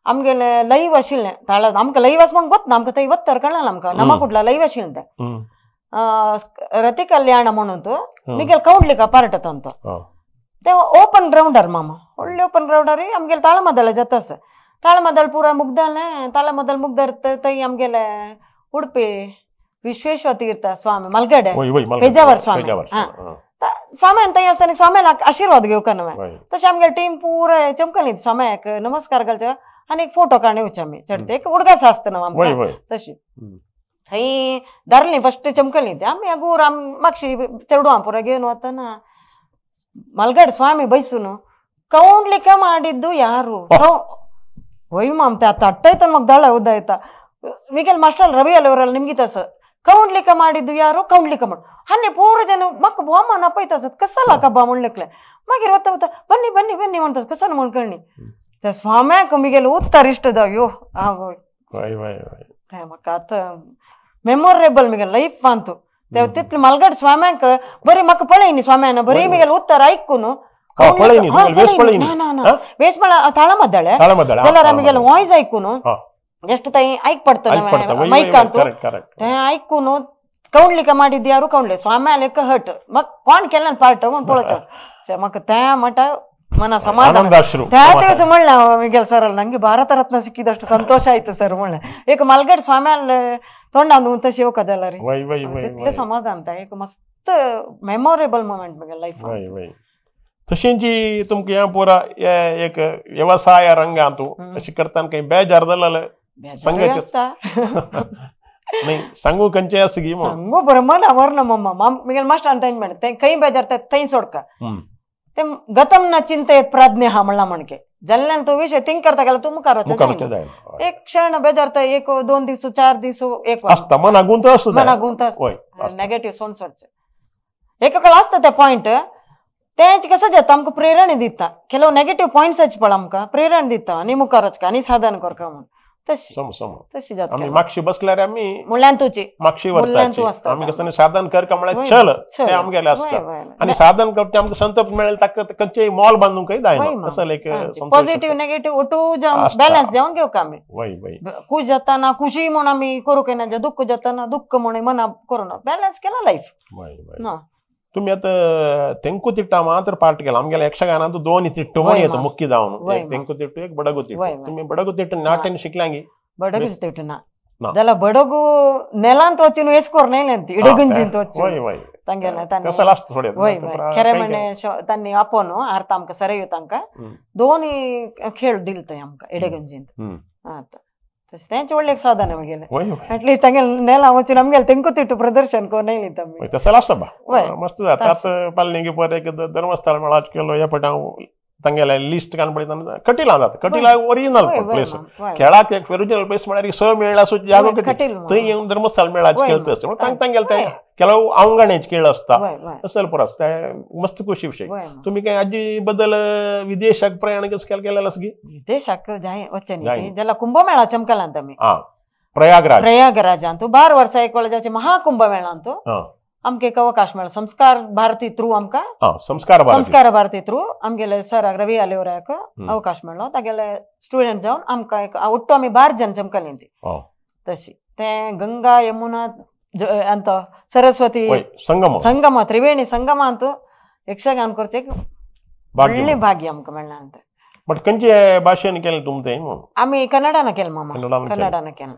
आमगेले लैव आशिल्लें ताळा आमकां लैव आसा म्हूण गोत ना आमकां थंय वत्तर कळना आमकां नमा कुडला लैव आशिल्लें तें रती कल्याण म्हणून मिगेल कौंडलिका पार्ट तांतो ते ओपन ग्रावंडार मामा व्हडले ओपन ग्रावंडार आमगेले ताळमदळ जाता आसा. ताळमदळ पुरा मुग्दलें ताळमदळ मुग्दर थंय आमगेले उडपी विश्वेश्वर तीर्थ स्वामी मलगडे पेजावर स्वामी स्वाम्यान थंय आसतना स्वाम्याक आशिर्वाद घेवका न्हय तशें आमगेले टीम पुराय चमकली स्वाम्याक नमस्कार घालचे आनी एक फोटो काडून येवचे आमी चडते एक उडगास आसता न्हू आमकां तशी. थंय धरली फस्ट चमकली ती आमी अगूर आम मागशी चेडवां पुरा घेवन वतना मलगड स्वामी बैसून ಕೌಂಡ್ಲಿಕ್ಕೆ ಮಾಡಿದ್ದು ಯಾರು ಒಯ್ ಮಾಮ್ತೆ ಆ ತಟ್ಟೈತ ಮಗ ದಳ ಉದ್ದಾಯ್ತಾ ಮಿಗೆಲ್ ಮಾಸ್ಟರ್ ರವಿ ಅಲ್ಲ ಅವರಲ್ಲ ನಿಮ್ಗೆ ತಸ ಕೌಂಡ್ಲಿಕ್ಕೆ ಮಾಡಿದ್ದು ಯಾರು ಕೌಂಡ್ಲಿಕ್ಕೆ ಮಾಡು ಹನ್ನೆ ಪೂರ ಜನ ಮಕ್ಕ ಬೋಮ ನಪ್ಪೈತ ಸತ್ ಕಸಲ ಕಬ್ಬ ಮುಳ್ಳಿಕ್ಲೆ ಮಗಿರ್ ಒತ್ತ ಒತ್ತ ಬನ್ನಿ ಬನ್ನಿ ಬನ್ನಿ ಅಂತ ಕಸನ ಮುಳ್ಕಣ್ಣಿ ಸ್ವಾಮ್ಯಾಕ ಮಿಗೆಲ್ ಉತ್ತರ ಇಷ್ಟದ ಅಯ್ಯೋ ಆಗೋ ಮಕ್ಕ ಆತ ಮೆಮೊರೇಬಲ್ ಮಿಗೆಲ್ ಲೈಫ್ ಅಂತು ತಿತ್ಲಿ ಮಲ್ಗಡ್ ಸ್ವಾಮ್ಯಾಕ ಬರೀ ಮಕ್ಕ ಪಳೆಯಿನಿ ಸ್ವಾಮ್ಯಾನ ಬರೀ ಮಿಗೆಲ್ ಉತ್ತರ ಐಕ್ಕುನು ತಾಳಮದ್ದಾಳೆ ಮಿಗೆಲ್ ವಾಯ್ಸ್ ಐಕ್ಕುನು ಎಷ್ಟು ತೈ ಐಕ್ ಪಡ್ತಾನೆ ಮೈಕ್ ಅಂತು ಐಕ್ಕುನು ಕೌಂಡ್ಲಿಕ್ಕೆ ಮಾಡಿದ್ದು ಯಾರು ಕೌಂಡ್ಲಿ ಸ್ವಾಮಿ ಲೆಕ್ಕ ಹಟ್ ಮಕ್ ಕಾಣ್ ಕೆಲ್ಲ ಪಾರ್ಟ್ ಪೊಳಚ ಮಕ್ಕ ತೇ ಮಟ ಮನ ಸಮಾಧಾನ. त्या म्हणलं मिगेल सर ನಂಗೆ ಭಾರತ ರತ್ನ ಸಿಕ್ಕಿದಷ್ಟು ಸಂತೋಷ ಆಯ್ತು ಸರ್ म्हणलं. एक मालगड स्वाम्यान तोंडान तशी येवका रे तितलें समाधान एक मस्त मेमोरेबल मोमेंट म्हगे लायफ. तशेंची तुमकां हें पुरा एक व्यवसाय रंगांत अशें करतना काही बेजार जालें सांगायचें नाही सांगू खंयचें आसा गी म्हूण सांगू बरें मना व्हरना मम्मा मिगेल मास्टरान तेंच म्हणलें तें खंय बेजार थंय सोडका ते गतम न चिंतेत प्राज्ञ हा म्हणला म्हणके जाल्ल्यान तूं विशय थिंक करता गेल्यार तूं मुखार वचचें जायना. एक क्षण बेजारता एक 2 दीस 4 दीस एक आसता मना गुंत आसता मना गुंत आसता नेगेटिव्ह सोन सोडचें एक कळ आसता ते पॉयंट तेंच कसं जाता आमकां प्रेरणा दिता ಕೆಲವು ನೆಗೆटिव्ह पॉयंट्स पळ आमकां प्रेरणा दिता आनी मुखार वचका आनी साधन करका म्हूण तशी तशी जाता. आमी मागशी बसल्यार आमी मुल्यान तुची मागशी व्हरताची आमी कसं साधन करका म्हळ्यार चल ते आमगेलें आसता आनी साधन करता आमकां संतप मेळ्ळें ताका खंयचेय मॉल बांदूंक खंय जायना असो एक पॉझिटिव्ह नेगेटिव्ह ओटू बॅलन्स जावन घेवका आमी. खुश जाताना खुशी म्हूण आमी करूंक येना दुःख जाताना दुःख म्हूण मना करूना बॅलन्स केला लायफ. तुम्ही आता तेंकुतिट्टा मात्र पार्ट केला आमगेल्या यक्षगानांत दोन तिट्टू म्हण येता मुख्य जावन एक तेंकुतिट्टू एक बडगुतिट्टू. तुम्ही बडगुतिट्टू नाट्यान शिकल्यांगी? बडगुतिट्टू ना जाल्यार बडगु नेलांत वचून वेस्कोर न्हय ती इडगुंजींत वचून तांगेले खेरे म्हणे तांणी आपोवन आर्त आमकां सरयो तांकां दोन खेळ दिले थंय आमकां इडगंजींत. तशें तेंच व्हडलें एक साधन म्हगेलें एटलिस्ट तांगेले नेला वचून आमगेलें तेंकुतिट्टू प्रदर्शन करून येयलीं आमी. तसो आसता बा मस्त जाता. आतां पालनिंगी पर एक धर्मस्थळ मेळाच केलो ह्या पट हांव तांगेलें लिस्ट काडून पळयतना कटिला जाता. कटिला ओरिजिनल प्लेस खेळाक एक ओरिजिनल प्लेस म्हळ्यार स मेळ्ळा सो जागो कटील थंय येवन धर्मस्थळ मेळाच खेळ आसता तांक तांगेलें ते ಕೆಲವು अवंगण्याचे खेळ आसता असल पुरो आसता मस्त खुशी विशय. तुमी काय आजी बद्दल विदेशाक प्रयाण कसं केलेलं आसा की? विदेशाक जाय वचचें न्ही जाल्यार कुंभमेळा चमकलांत आमी प्रयागराज प्रयागराजांत 12 वर्सां एक वेळा जावचें महाकुंभमेळांत आमकां एक अवकाश मेळ्ळो संस्कार भारती थ्रू आमकां संस्कार भारती थ्रू आमगेले सराक रवी आलेवराक अवकाश मेळ्ळो तागेले स्टुडंट जावन आमकां एक ಒಟ್ಟು आमी 12 जण चमकलीं ती तशी तें गंगा यमुना ಅಂತ सरस्वती संगम संगम त्रिवेणी संगम अंतू यक्षगान करचें एक व्हडलें भाग्य आमकां मेळ्ळां अंत. बट खंयचे भाशेन केलें तुमी तें? आमी कन्नडान केलें मामा कन्नडान केलें.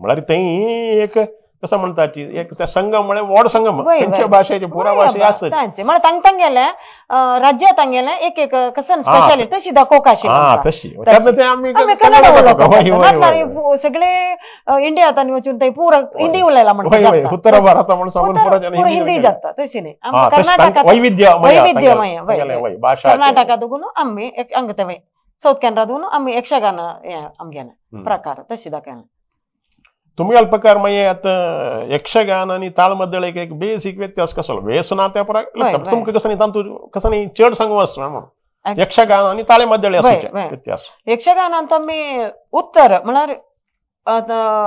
म्हळ्यार थंय एक कसं म्हणतात एक संगम म्हळ्यार व्हड संगम खंयच्या भाशेचे पुरा भाशे आसत म्हळ्यार तांग तांगेलें राज्य तांगेलें एक एक कसं स्पेशालिटी तशी दाखोवंक आशिल्ली तशी आमी कन्नड उलोवपाक सगळे इंडिया आनी वचून थंय पुरा हिंदी उलयला म्हणटा उत्तर भारत म्हणून सांगून पुरा हिंदी जाता तशी न्ही कर्नाटका वैविध्यमय कर्नाटका दोगून आमी हांगा ते सावथ कॅनरा दोगून आमी यक्षगान आमगेलें प्रकार तशी दाखयला. तुमगेलो प्रकार मागीर आतां यक्षगान आनी ताळमद्दळ एक बेसीक व्यत्यास कसलो वेस ना त्या तुमकां कसं न्ही तातूंत कसं न्ही चड सांगू आसना म्हणून यक्षगान आनी ताळमद्दळ व्यत्यास. यक्षगानांत आमी उत्तर म्हळ्यार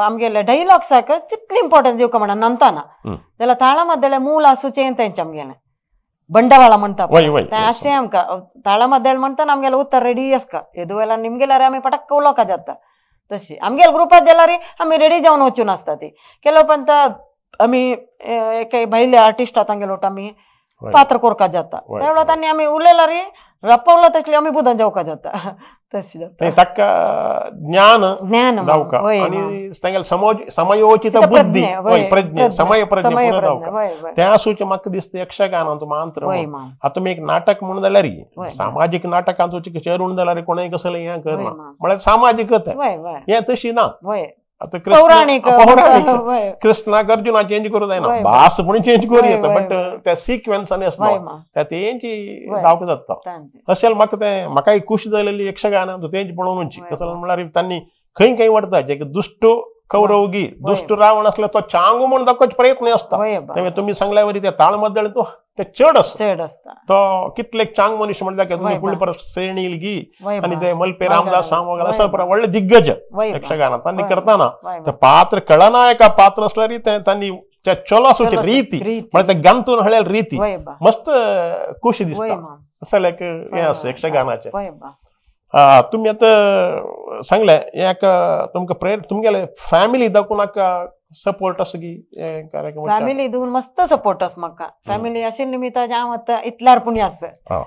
आमगेले डायलॉग्साक तितली इम्पॉर्टन्स दिवका म्हणा नंताना जाल्यार ताळमद्दळे मूल आसूचें तेंचें आमगेलें ಬಂಡವಾಳ म्हणटा तें अशें आमकां ताळमद्दळ म्हणटाना आमगेलें उत्तर रेडी आसता येदो वेळार निमगेल्यार आमी पटक्क उलोवका जाता तशी आमगेले ग्रुपात जाल्यार आमी रेडी जावन वचून आसता ती केलो पर्यंत आमी एक भायले आर्टिस्ट तांगेलो आमी पात्र करपाक जाता त्या वेळार तांणी आमी उलयल्यार रपवला तसली आमी बुदान जावका जाता तशी जाता. ताका ज्ञान ज्ञान दावका आनी तांगेले समयोचित बुद्धी प्रज्ञ समय प्रज्ञ पुरो दावका तें आसूचें म्हाका दिसता यक्षगानांत मात्र. आतां तुमी एक नाटक म्हूण जाल्यार सामाजीक नाटकांत चेर म्हूण जाल्यार कोणें कसलें हें करना म्हळ्यार सामाजीक तें हें तशी ना. आतां पौराणीक कृष्णाक अर्जुना चेंज करूं जायना भास पूण चेंज करूं येता बट त्या सिक्वेन्सांनी आसलो त्या तेंची दावका जाता अशें म्हाका तें म्हाकाय खूश जालेली यक्षगानांत तेंच पळोवनूच कसलें म्हळ्यार तांणी खंय खंय व्हरता जे दुश्ट कौरवगी दुश्ट रावण आसलो तो चांगू म्हूण दाखोवचो प्रयत्न आसता तेन्ना तुमी सांगल्या वरी ते ताळमद्दळ तो ते चड आसता तो कितले चांग मनीस म्हणटा तुमी फुडले परत श्रेणीलगी आनी ते मलपे रामदास सामोगल असं व्हडले दिग्गज यक्षगानात तांणी करतना ते पात्र कळनायका पात्र आसल्यार ते तांणी चलो आसूची रीती म्हळ्यार ते गंतून हळ्यार रीती मस्त खुशी दिसता असं एक हें आसा यक्षगानाचें. तुमी आतां सांगलें हें तुमकां प्रेर तुमगेले फॅमिली दाखोवन सपोर्ट आसा की फॅमिली दोन मस्त सपोर्ट आसा म्हाका. फॅमिली अशें निमित्तान हांव आतां इतल्यार पूण आसा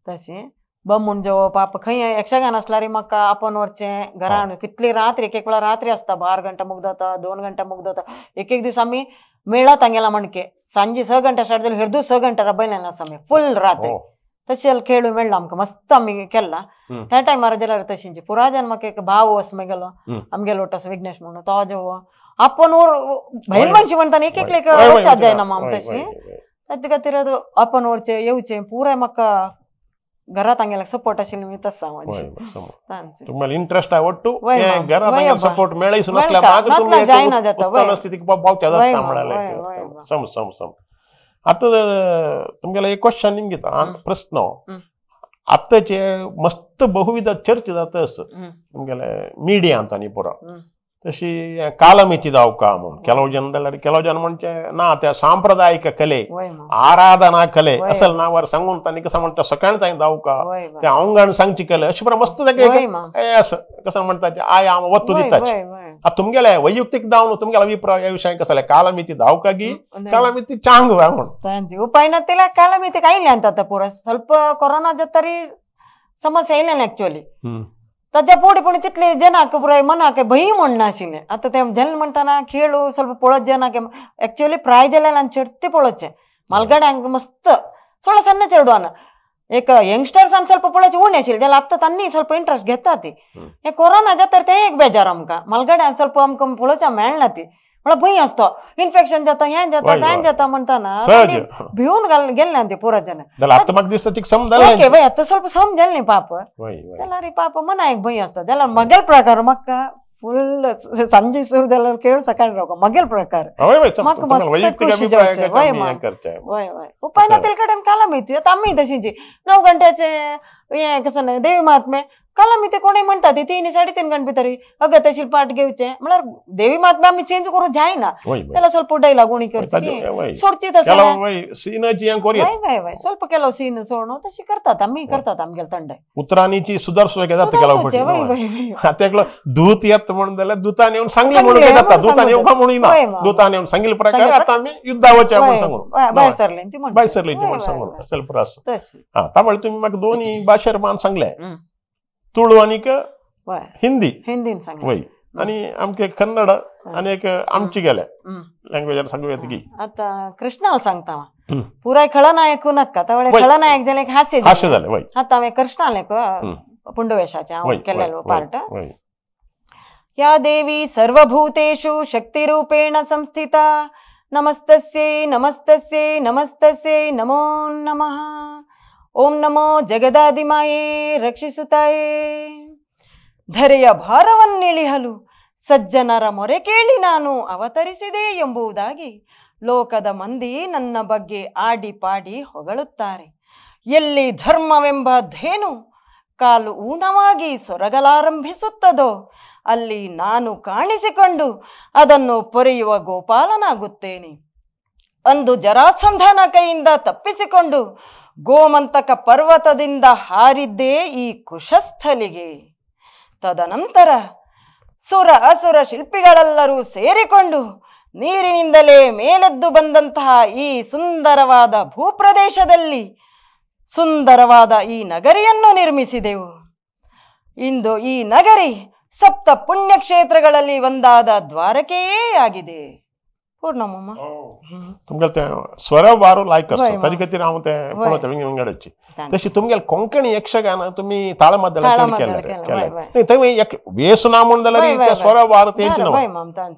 तशें बमून जेवप आप खंय यक्षगान आसल्यार म्हाका आपोवन व्हरचें घरान कितली रात्री एक एक वेळा रात्री आसता 12 घंटा मुग्दता 2 घंटा मुग्दता एक एक दीस आमी मेळा तांगेला म्हणके सांजे 6 घंटा स्टार्ट जालें हेरदू 6 घंटा रबयलें आसा आमी फुल रात्री तशें खेळू मेळ्ळा आमकां मस्त आमी केला त्या टायमार जाल्यार तशेंची पुराय जावन म्हाका एक भाव असो मेगेलो आमगेलो असो विघ्नेश म्हणून तो जेव आपोवन भयल मनशी म्हणटा एक एकलेक वचत जायना माम तशी ताचे खातीर आपोवन व्हरचें येवचें पुराय म्हाका घरात तांगेल्याक सपोर्ट आशिल्लो मी तस तुम्हाला इंटरेस्ट आवडतो घरात सपोर्ट मेळीच नसल्या मात्र तुम्ही उत्तम स्थितीक पावच्या जाता म्हळ्यार सम सम सम आता तुमगेला एक क्वेश्चन निमगिता प्रश्न आतांचे मस्त बहुविध चर्चा जाता असं तुमगेले मिडियांत आनी पुरा तशी कालमिती जावका म्हणून ಕೆಲವು जन जाल्यार ಕೆಲವು जन म्हणजे ना त्या सांप्रदायिक कले आराधना कले असल नावार सांगून तांणी कसं म्हणटा सकाळी तांणी जावका त्या अंगण सांगची कले अशें बरें मस्त ताका असं कसं म्हणटा I हांव वत्तू दिताच आता तुमगेले वैಯಕ್ತಿक दावन तुमगेले अभिप्राय ह्या विशयान कसं कालमिती जावका गी कालमिती चांग म्हणून उपाय ना तिला कालमिती काही नाही आता पुरा ಸ್ವಲ್ಪ ಕೊರೋನಾ तरी समस्या येयल्या ऍक्च्युअली ताज्या पुढे पण तितले जनाक पुराय मनाक भंय म्हण नाशिल्लें आतां ते जन म्हणटाना खेळ ಸ್ವಲ್ಪ पळोवचे जनाक ऍक्च्युअली प्राय जाल्यार आनी चडते पळोवचें मालगाड्यांक मस्त थोडा सಣ್ಣ चेडवान एक यंगस्टर्सान ಸ್ವಲ್ಪ पळोवचें उणें आशिल्लें जाल्यार आतां तांणी ಸ್ವಲ್ಪ इंट्रस्ट घेता ती हे कोरोना जाता तें एक बेजार आमकां मालगाड्यान ಸ್ವಲ್ಪ आमकां पळोवच्या मेळना ती म्हळ्यार भंय आसता इन्फेक्शन जाता हें जाता तें जाता म्हणटाना भिवन गेल्ले ते पुरा जन ओके वय आतां ಸ್ವಲ್ಪ समजलें पाप जाल्यार पाप मना एक भंय आसता जाल्यार मगेल प्रकार म्हाका फुल सांजे सुरू जाल्यार खेळ सकाळी रावका मगेल प्रकार म्हाका मस्त खुशी जावचें वय वय वय उपाय ना तेल कडेन कालमिती आतां आमी तशींची 9 घंट्याचे हें कसं न्हय देवी महात्मे कालमिती कोणूय म्हणटा ती 3 3.5 घंटे भितर अगत्यशील पाठ घेवचें म्हळ्यार देवी महात्मे आमी चेंज करूंक जायना त्याला ಸ್ವಲ್ಪ डायलॉग उणी करची सोडची तशें वय वय ಸ್ವಲ್ಪ ಕೆಲವು सीन सोडून तशी करतात आमी करतात आमगेले तंडे उतरांची सुदारसो जाता ಕೆಲವು फावटी आतां एकलो दूत येता म्हणून जाल्यार दुतान येवन सांगली म्हणून जाता दुतान येवका म्हणून ना दुतान येवन सांगिल्ले प्रकार आतां आमी युद्धावचे म्हणून सांगून भायर सरले ती भायर सरले ती म्हणून सांगून असल पुरो आसा. हा तांबळे तुमी म्हाका दोनी भाशेर मान सांगले तुळू आनी हिंदी हिंदीन सांगले वय आनी आमचे कन्नड आनी एक आमची गेले लँग्वेजार सांगू येता की आतां कृष्णाला सांगता पुराय खळनायक नाका त्या खळनायक जालें एक हास्य हास्य जालें वय आतां हांवें कृष्णालें पुंडवेशाचें हांव केल्लेलो पार्ट. या देवी सर्वभूतेषु शक्तिरूपेण संस्थिता नमस्तस्यै नमस्तस्यै नमस्तस्यै नमो नमः. ओम नमो ಜಗದಾದಿಮಾಯೇ ರಕ್ಷಿಸುತ್ತಾಯೇ. ಧರೆಯ ಭಾರವನ್ನಿಳಿಹಲು ಸಜ್ಜನರ ಮೊರೆ ಕೇಳಿ ನಾನು ಅವತರಿಸಿದೆ ಎಂಬುದಾಗಿ ಲೋಕದ ಮಂದಿ ನನ್ನ ಬಗ್ಗೆ ಆಡಿ ಪಾಡಿ ಹೊಗಳುತ್ತಾರೆ. ಎಲ್ಲಿ ಧರ್ಮವೆಂಬ ಧೇನು ಕಾಲು ಊನವಾಗಿ ಸೊರಗಲಾರಂಭಿಸುತ್ತದೋ ಅಲ್ಲಿ ನಾನು ಕಾಣಿಸಿಕೊಂಡು ಅದನ್ನು ಪೊರೆಯುವ ಗೋಪಾಲನಾಗುತ್ತೇನೆ. ಅಂದು ಜರಾಸಂಧನ ಕೈಯಿಂದ ತಪ್ಪಿಸಿಕೊಂಡು ಗೋಮಂತಕ ಪರ್ವತದಿಂದ ಹಾರಿದ್ದೇ ಈ ಕುಶಸ್ಥಲಿಗೆ. ತದನಂತರ ಸುರ ಅಸುರ ಶಿಲ್ಪಿಗಳೆಲ್ಲರೂ ಸೇರಿಕೊಂಡು ನೀರಿನಿಂದಲೇ ಮೇಲೆದ್ದು ಬಂದಂತಹ ಈ ಸುಂದರವಾದ ಭೂಪ್ರದೇಶದಲ್ಲಿ ಸುಂದರವಾದ ಈ ನಗರಿಯನ್ನು ನಿರ್ಮಿಸಿದೆವು. ಇಂದು ಈ ನಗರಿ ಸಪ್ತ ಪುಣ್ಯಕ್ಷೇತ್ರಗಳಲ್ಲಿ ಒಂದಾದ ದ್ವಾರಕೆಯೇ ಆಗಿದೆ. पूर्णमामा तुमगेले ते स्वर वारो लायक आसता ताजे खातीर हांव तें पळयता विंगड विंगडची. तशी तुमगेले कोंकणी यक्षगान तुमी ताळमादला चड केलें थंय वेस ना म्हूण जाल्यार ते स्वर वारो तेंच न्हू.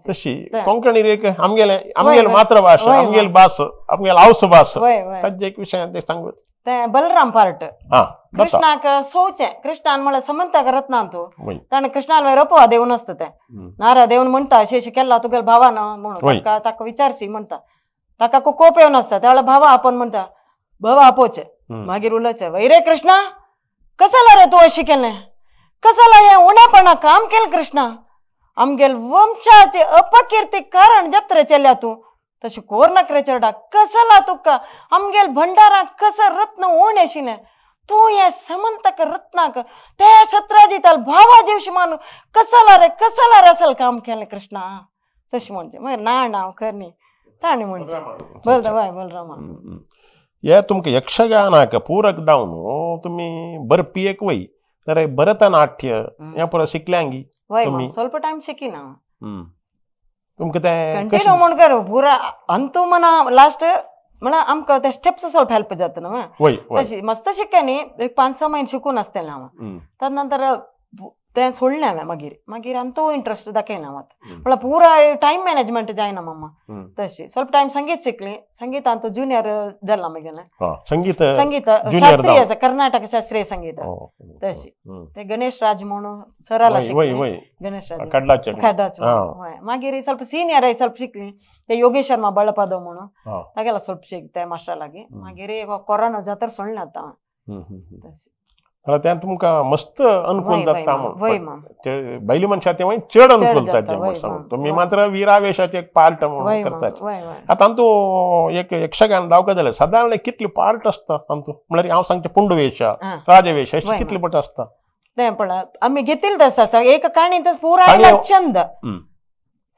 तशी कोंकणी एक आमगेले आमगेले मातृभाशा आमगेले भास आमगेले हावस भास ताजे एक विशय ते सांगू. ते बलराम पार्ट कृष्णाक सोवचें कृष्णान म्हळ्यार समंतक रत्नान तूं ताणें कृष्णान मागीर अपवा देवन आसता तें नारा देवन म्हणटा अशें अशें केला तुगेल्या भावान म्हणून ताका विचारशी म्हणटा ताका कोप येवन आसता त्या वेळार भावा आपण म्हणटा भावा आपोवचें मागीर उलोवचें वय रे कृष्णा कसाला रे तूं अशें केलें कसाला हें उणेपणा काम केलें कृष्णा आमगेल वंशाचे अपकीर्ती कारण जत्रे चेल्या तूं तशें कोर नाक रे चेरडा कसाला तुका आमगेल भंडाराक कसं रत्न उणें आशिल्लें तूं हे समंतक रत्नाक ते सत्राजिताल भावा जीवशी मानू कसाला रे असल काम केलें कृष्णा तशें म्हणचें मागीर ना ना खरें न्ही ताणें म्हणचें बलराम बाय बलरामा. हे तुमकां यक्षगानाक पूरक जावन तुमी बरपी एक वय तर भरतनाट्य हें पुरो शिकल्यांगी वय ಸ್ವಲ್ಪ टाइम शिकिना तुमकां तें कंटिन्यू म्हण कर पुरा अंतू म्हणा लास्ट म्हणा आमकां ते स्टेप्स ಸ್ವಲ್ಪ हेल्प जाता ना वय तशी मस्त शिकले न्ही एक 5-6 म्हयने शिकून आसतलें हांव तद नंतर तें सोडलें हांवें मागीर मागीर अंतू इंट्रस्ट दाखयना हांव आतां म्हळ्यार पुरा टायम मॅनेजमेंट जायना मम्मा तशी ಸ್ವಲ್ಪ टायम संगीत शिकली संगीतान तूं ज्युनियर जाला मागीर संगीत संगीत शास्त्रीय आसा कर्नाटक शास्त्रीय संगीत तशी ते गणेश राज म्हणून सराला शिकली गणेश राज खड्डाचे हय मागीर ಸ್ವಲ್ಪ सिनियर ಸ್ವಲ್ಪ शिकली ते योगेश शर्मा बळपदव म्हणून तागेला ಸ್ವಲ್ಪ शिकते मास्टर लागीं मागीर कोरोना जातर सोडलें आतां तशी तें तुमकां मस्त अनुकूल जाता म्हूण बैल मनशा तें चड अनुकूल जाता म्हूण सांगू तुमी मात्र विरावेशाचे एक पार्ट म्हणून करताचे. आतां तूं एक यक्षगान दावका जाल्यार सादारण कितले पार्ट आसता तातूंत म्हळ्यार हांव सांगचें पुंडवेश राजवेश अशे कितले पट आसता तें पळय आमी घेतिल्ले तशें आसता एक काणी तस पुराय छंद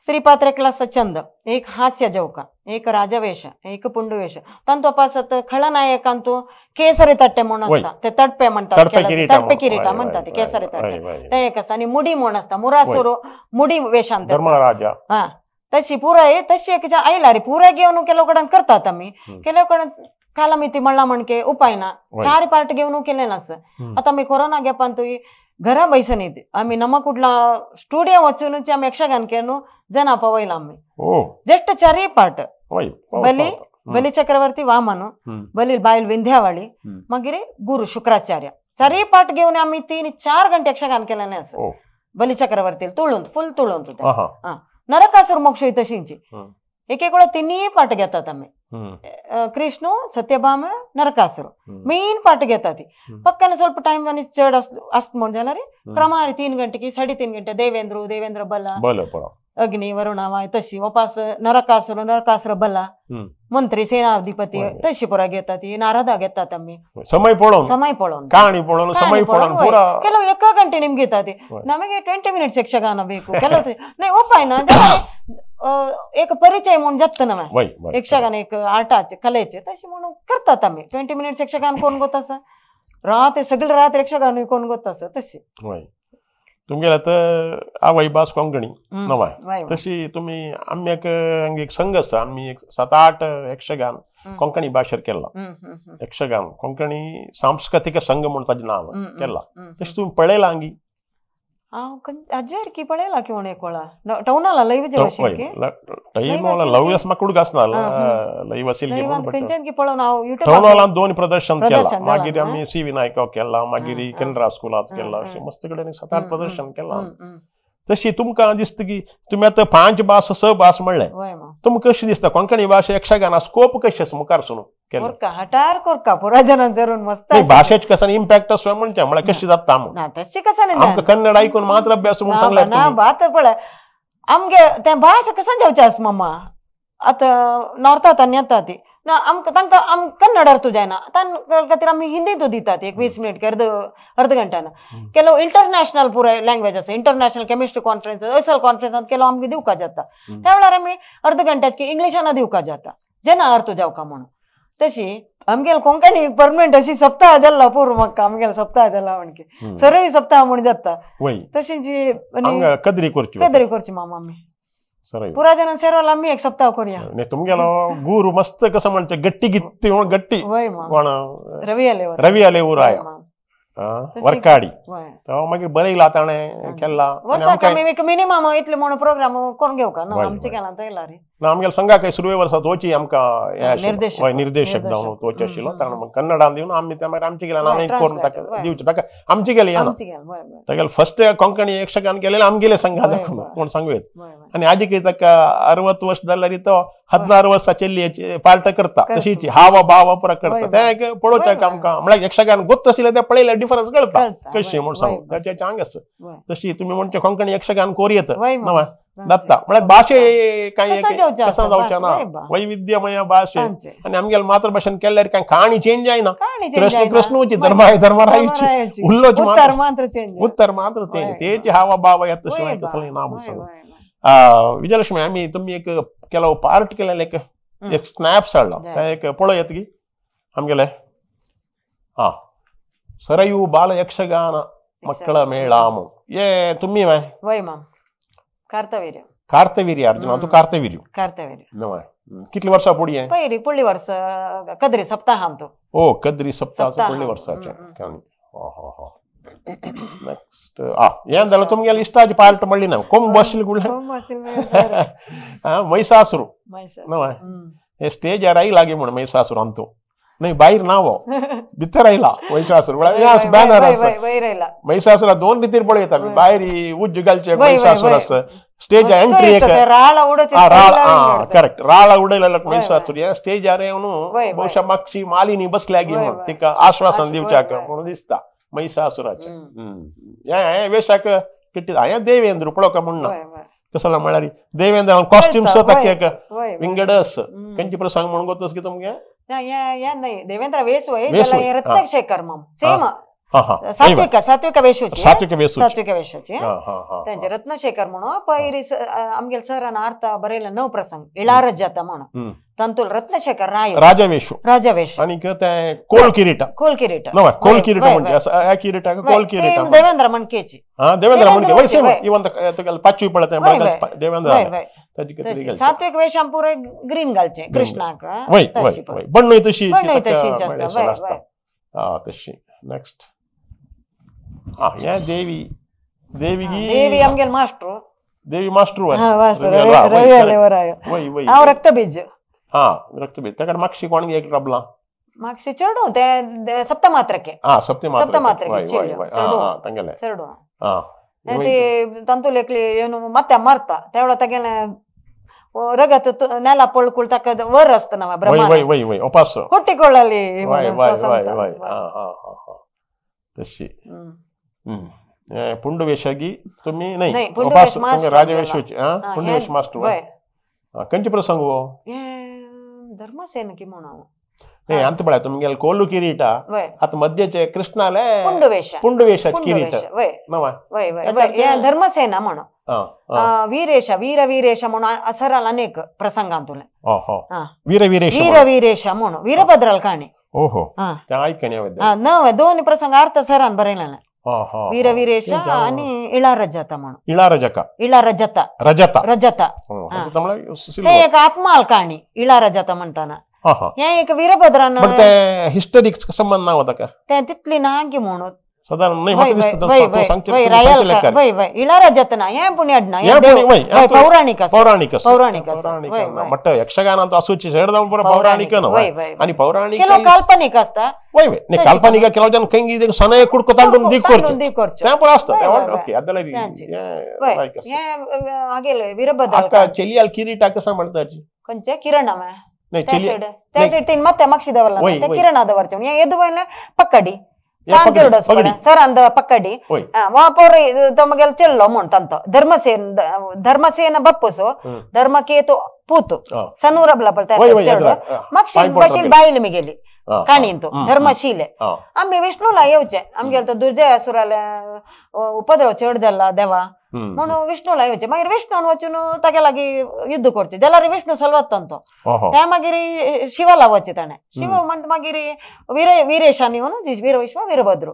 स्त्री पात्र एकला छंद एक हास्य जवका एक राजवेश एक पुंडवेश तांतू पासत खळनायकांतू केसरी तट्टे म्हणून आसता ते तटपे म्हणतात तटपे किरीटा म्हणतात केसरी तट्टे ते एक आसता आनी मुडी म्हूण आसता मुरासुरो मुडी वेशांत धर्मराजा हा तशी पुराय तशी एक आयला रे पुराय घेवन ಕೆಲವು कडेन करतात आमी ಕೆಲವು कडेन कालमिती म्हणला म्हणके उपाय ना चार पार्ट घेवन केले नास आतां आमी कोरोना गॅपांतूय घरा बैसन येते आमी नम कुडला स्टुडियो वचूनच आमी यक्षगान केनु जना पवयला आमी जस्ट चारय पार्ट बली बली चक्रवर्ती वामन बली बायल विंध्यावाळी मागीर गुरु शुक्राचार्य चारय पार्ट घेवन आमी 3-4 घंटे यक्षगान केलेलें आसा बली चक्रवर्ती तुळून फुल तुळून सुद्दां नरकासूर मोक्ष तशींची एक एक वेळा तिन्ही पार्ट घेतात आमी कृष्ण सत्यभामा नरकासूर मेन पार्ट घेतात पक्काने ಸ್ವಲ್ಪ टाइम आनी चड आसत म्हण जाल्यार क्रमार 3 घंटे की 3.5 घंटे देवेंद्र देवेंद्र बला अग्नी वरुणा वाय तशी वपास नरकासूर नरकासूर बला मंत्री सेनाधिपती तशी पुरा घेतात नारदा घेतात आमी समय पळोवन समय पळोवन ಕಾಣಿ ಪಳೋನ್ समय ಪಳೋನ್ ಪೂರಾ ಕೆಲವು 1 ಗಂಟೆ ನಿಮ್ಗೆ घेतात ನಮಗೆ 20 ಮಿನಿಟ್ಸ್ ಯಕ್ಷಗಾನ ಬೇಕು ಕೆಲವು ಉಪಾಯನ एक परिचय म्हणून जाता ना यक्षगान एक आर्टाचे कलेचे तशें म्हणून करतात आमी 20 मिनिट्स यक्षगान कोण गोत आसा रात सगळे रात यक्षगान कोण गोत आसा तशी तुमगेले आतां आवय भास कोंकणी नवाय तशी तुमी आमी एक एक संघ आसा आमी एक 7-8 यक्षगान कोंकणी भाशेर केला यक्षगान कोंकणी सांस्कृतीक संघ म्हणून ताजें नांव केला तशें तुमी पळयलां हांगी हांव अज्वेर पळयला की म्हण एक वेळा टवनाला लैव टवनाला लव आसा म्हाका उडक आसना लैव आशिल्ली खंयच्यान की पळोवन हांव युट्यूब टवनालान 2 प्रदर्शन केला मागीर आमी सी विनायका केला मागीर केनरा स्कुलांत केला अशें मस्त कडेन 7-8 प्रदर्शन केला. तशी तुमकां दिसता की तुमी आतां 5 भास 6 भास म्हणलें तुमकां कशें दिसता कोंकणी भाशा यक्षगाना स्कोप कशें आसा मुखार सुनू कोरका हटार कोरका पुरा जणां जरून मस्त भाशेच कसं इम्पॅक्ट आसा म्हणचे म्हळ्यार कशें जाता ना तशी कसं आमकां कन्नड आयकून मात्र अभ्यास म्हणून सांगल्यार ना बात पळय आमगे तें भास कसं जावचें आसा मामा आतां नॉर्थांत आनी येता ती ना आमकां तांकां आम कन्नड अर्थ जायना तांकां खातीर आमी हिंदींत दितात एक 20 मिनिट अर्द अर्द घंट्यान ಕೆಲವು इंटरनॅशनल पुराय लँग्वेज आसा इंटरनॅशनल केमिस्ट्री कॉन्फरन्स असल कॉन्फरन्सांत ಕೆಲವು आमकां दिवका जाता त्या वेळार आमी अर्द घंट्याक इंग्लिशान दिवका जाता जेन्ना अर्थ जावका म्हणून तशी आमगेले कोंकणी परमनंट अशी सप्ताह जाला पूर्व म्हाका आमगेले सप्ताह जाला म्हणके सरय सप्ताह म्हण जाता तशी जी कदरी करची कदरी करची मामा आमी पुरा जणां सेरवाला आमी एक सप्ताह करूया तुमगेलो गुरु मस्त कसं म्हणचे गट्टी गित्ती म्हणून गट्टी कोण रवी आले रवी आले उराय वर्काडी तो मागीर बरयला ताणें केला वर्साक आमी एक मिनिमम इतले म्हणून प्रोग्राम करून घेवका ना आमचे केला येयला रे ना आमगेले संघाक सुरवे वर्सा तोची आमकां हें निर्देशक जावन तोच आशिल्लो ताणें कन्नडान दिवन आमी ते मागीर आमचे गेले आमी करून ताका दिवचें ताका आमचे गेले येना तागेले फर्स्ट कोंकणी यक्षगान केलेले आमगेले संघा दाखोवन कोण सांगू येत आनी आजी ताका 60 वर्ष जाल्यार तो 16 वर्सां चेल्ली पार्ट करता तशीच हाव भाव पुरा करता तें एक पळोवच्याक आमकां म्हळ्यार यक्षगान गोत आशिल्लें तें पळयल्यार डिफरन्स कळटा कशें म्हूण सांगू ताचें आंग आसा तशी तुमी म्हणचे कोंकणी यक्षगान कोरयेत नवा दत्ता म्हळ्यार भाशे कांय कसं जावचें ना वैविध्यमय भाशे आनी आमगेले मातृभाशेन केल्यार कांय काणी चेंज जायना कृष्ण कृष्णूची धर्माय धर्मरायची उल्लोच उत्तर मात्र चेंज उत्तर मात्र चेंज तेची हावा भाव येता तशें तसलें ना म्हूण सांगू. विजयलक्ष्मी आमी तुमी एक ಕೆಲವು पार्ट केलेले एक एक स्नॅप्स हाडला ते एक पळोवया की आमगेले आं ಸರಯು ಬಾಲ ಯಕ್ಷಗಾನ ಮಕ್ಕಳ ಮೇಳಾಮು ಏ ತುಮ್ಮಿ ವೈ ಮಾಮ್ ಕಾರ್ತವೀರ್ಯ ಕಾರ್ತವೀರ್ಯ ಅರ್ಜುನ ಅಂತೂ ಕಾರ್ತವೀರ್ಯ ಕಾರ್ತವೀರ್ಯ कितली वर्षा पुडी पयली पुडली वर्स कद्री सप्ताह अंतू ओ कद्री सप्ताह पुडली वर्साचे ನೆಕ್ಸ್ಟ್ ಏನ್ ದಲ್ಲ ತುಮ್ಗೆ ಇಷ್ಟ ಆಗಿ ಪಾರ್ಟ್ ಮಳ್ಳಿ ನಾವು ಕೊಂಬು ಬಸ್ಸಿಲ್ ಗುಳ್ಳೆ ಮೈಸಾಸುರು ಸ್ಟೇಜ್ ಯಾರ ಐಲಾಗಿ ಮುಣ ಮೈಸಾಸುರು ಅಂತೂ नाही बाहेर नाव भितर आयला महिषासूर बॅनर आसा महिषासुरा दोन रितीर पळयता भायर उज्ज घालचे महिषासूर आसा स्टेज एंट्री एक राळ करेक्ट राळ उडयलेलो महिषासूर ह्या स्टेजार येवन ಬಹುಶಃ मक्षी मालिनी बसल्यागी म्हणून तिका आश्वासन दिवच्याक म्हणून दिसता महिषासुराचे. हे वेशाक किट्टी हे देवेंद्र पळोवका म्हणना कसला म्हळ्यार देवेंद्र कॉस्ट्युम स्वतः एक विंगडस खंयचे प्रसंग म्हणून गोतस की तुमगे देवेंद्र वेशु रत्नशेखर माम सेम सात्विक सात्विक वेशूची सात्विक वेशू सात्विक वेशाची त्यांचे रत्नशेखर म्हणून पयरी आमगेल सरान अर्थ बरयले नव प्रसंग इळारजाता म्हणून तांतूल रत्नशेखर राय राजवेशू राजवेश आणि ते कोल किरीट कोल किरीट कोल किरीट म्हणजे ह्या किरीटाक कोल किरीट देवेंद्र मणकेची देवेंद्र मणके वय सेम इवन पाचवी पळत देवेंद्र सात्विक वेशां पुरे ग्रीन घालचे कृष्णाक वय वय बण्णूय तशी आसता तशी. नेक्स्ट हे देवी देवी देवी आमगेल मास्टर देवी मास्टर हांव रक्तबीज हा रक्तबीज ताका मागशी कोण एक राबला मागशी चेडूं ते सप्तमात्रके सप्तमात्रके तांगेले चेडूं ते तांतूल एकली येवन मात्या मारता तेवढा तागेले रगत नेला पळकुळ ताका वर आसता ना ब्रह्मा वय वय उपास हुट्टिಕೊಳ್ಳಲಿ वय वय वय वय तशी पुंडवेशागी तुम्ही नाही उपास राजवेशूची पुंडवेश मास्टर खंयचे प्रसंग हो धर्मसेन की म्हणून नाही अंत पळय तुमगेले कोलू किरीटा आता मध्यचे कृष्णाले पुंडवेश पुंडवेशाचे किरीट वय वय धर्मसेना म्हणून वीरेश वीर वीरेश म्हणून सराल अनेक प्रसंगांतुले वीर वीरेश वीर वीरेश म्हणून वीरभद्राल काणी ओहो ते आयकन नव दोन प्रसंग अर्थ सरान बरयलेले वीर वीरेश आणि इळारजता म्हणून इळारजका इळारजता रजता रजता ते एक आत्माल काणी इळारजता म्हणताना हे एक वीरभद्रान हिस्टोरिक संबंध ना होता का ते तितली नागी म्हणून साधारण नाही म्हाका दिसता वय वय इळारजत ना हे पुण्य अडना पौराणिक पौराणिक पौराणिक मट्ट यक्षगानांत असूची सैड पुरा पौराणिक आणि पौराणिक ಕೆಲವು काल्पनिक असता वय वय नाही काल्पनिक ಕೆಲವು जन खंय सनय कुडको तांडून दिक करचे ते पुरा असता ओके ಅದೆಲ್ಲ हागेले वीरभद्र ಅಕ್ಕ ಚೆಲಿಯಾल ಕಿರೀಟ कसा म्हणताची खंयचे किरण नाही ಚೆಲಿ त्या साइड तीन ಮತ್ತೆ मक्षिदवಲ್ಲ ಕಿರಣ ಅದ ಬರ್ತೀವಿ ಎದು ಪಕ್ಕಡಿ ಸರ್ ಅಂದ ಪಕ್ಕಡಿ ವಾಪೋರಿ ತಮಗೆಲ್ಲ ಚೆಲ್ಲೋ ಮುಂಟಂತ ಧರ್ಮಸೇನ ಧರ್ಮಸೇನ ಬಪ್ಪುಸು ಧರ್ಮಕೇತು ಪೂತು ಸನೂರ ಮಕ್ಷಿ ಬಶಿಲ್ ಬಾಯಿಲು ಮಿಗೆಲಿ ಕಾಣಿಂತು ಧರ್ಮಶೀಲೆ ಆಮೆ ವಿಷ್ಣುಲ येवचे आमगेल तो दुर्जय असुराले उपद्रव चड जाला देवा म्हणून विष्णुला येवचे मागीर विष्णून वचून तागे लागी युद्ध करचे जाल्यार विष्णू सलवत तो त्या मागीर शिवाला वचे ताणें शिव म्हणटा मागीर वीर वीरेशानी म्हणून वीर विश्व वीरभद्र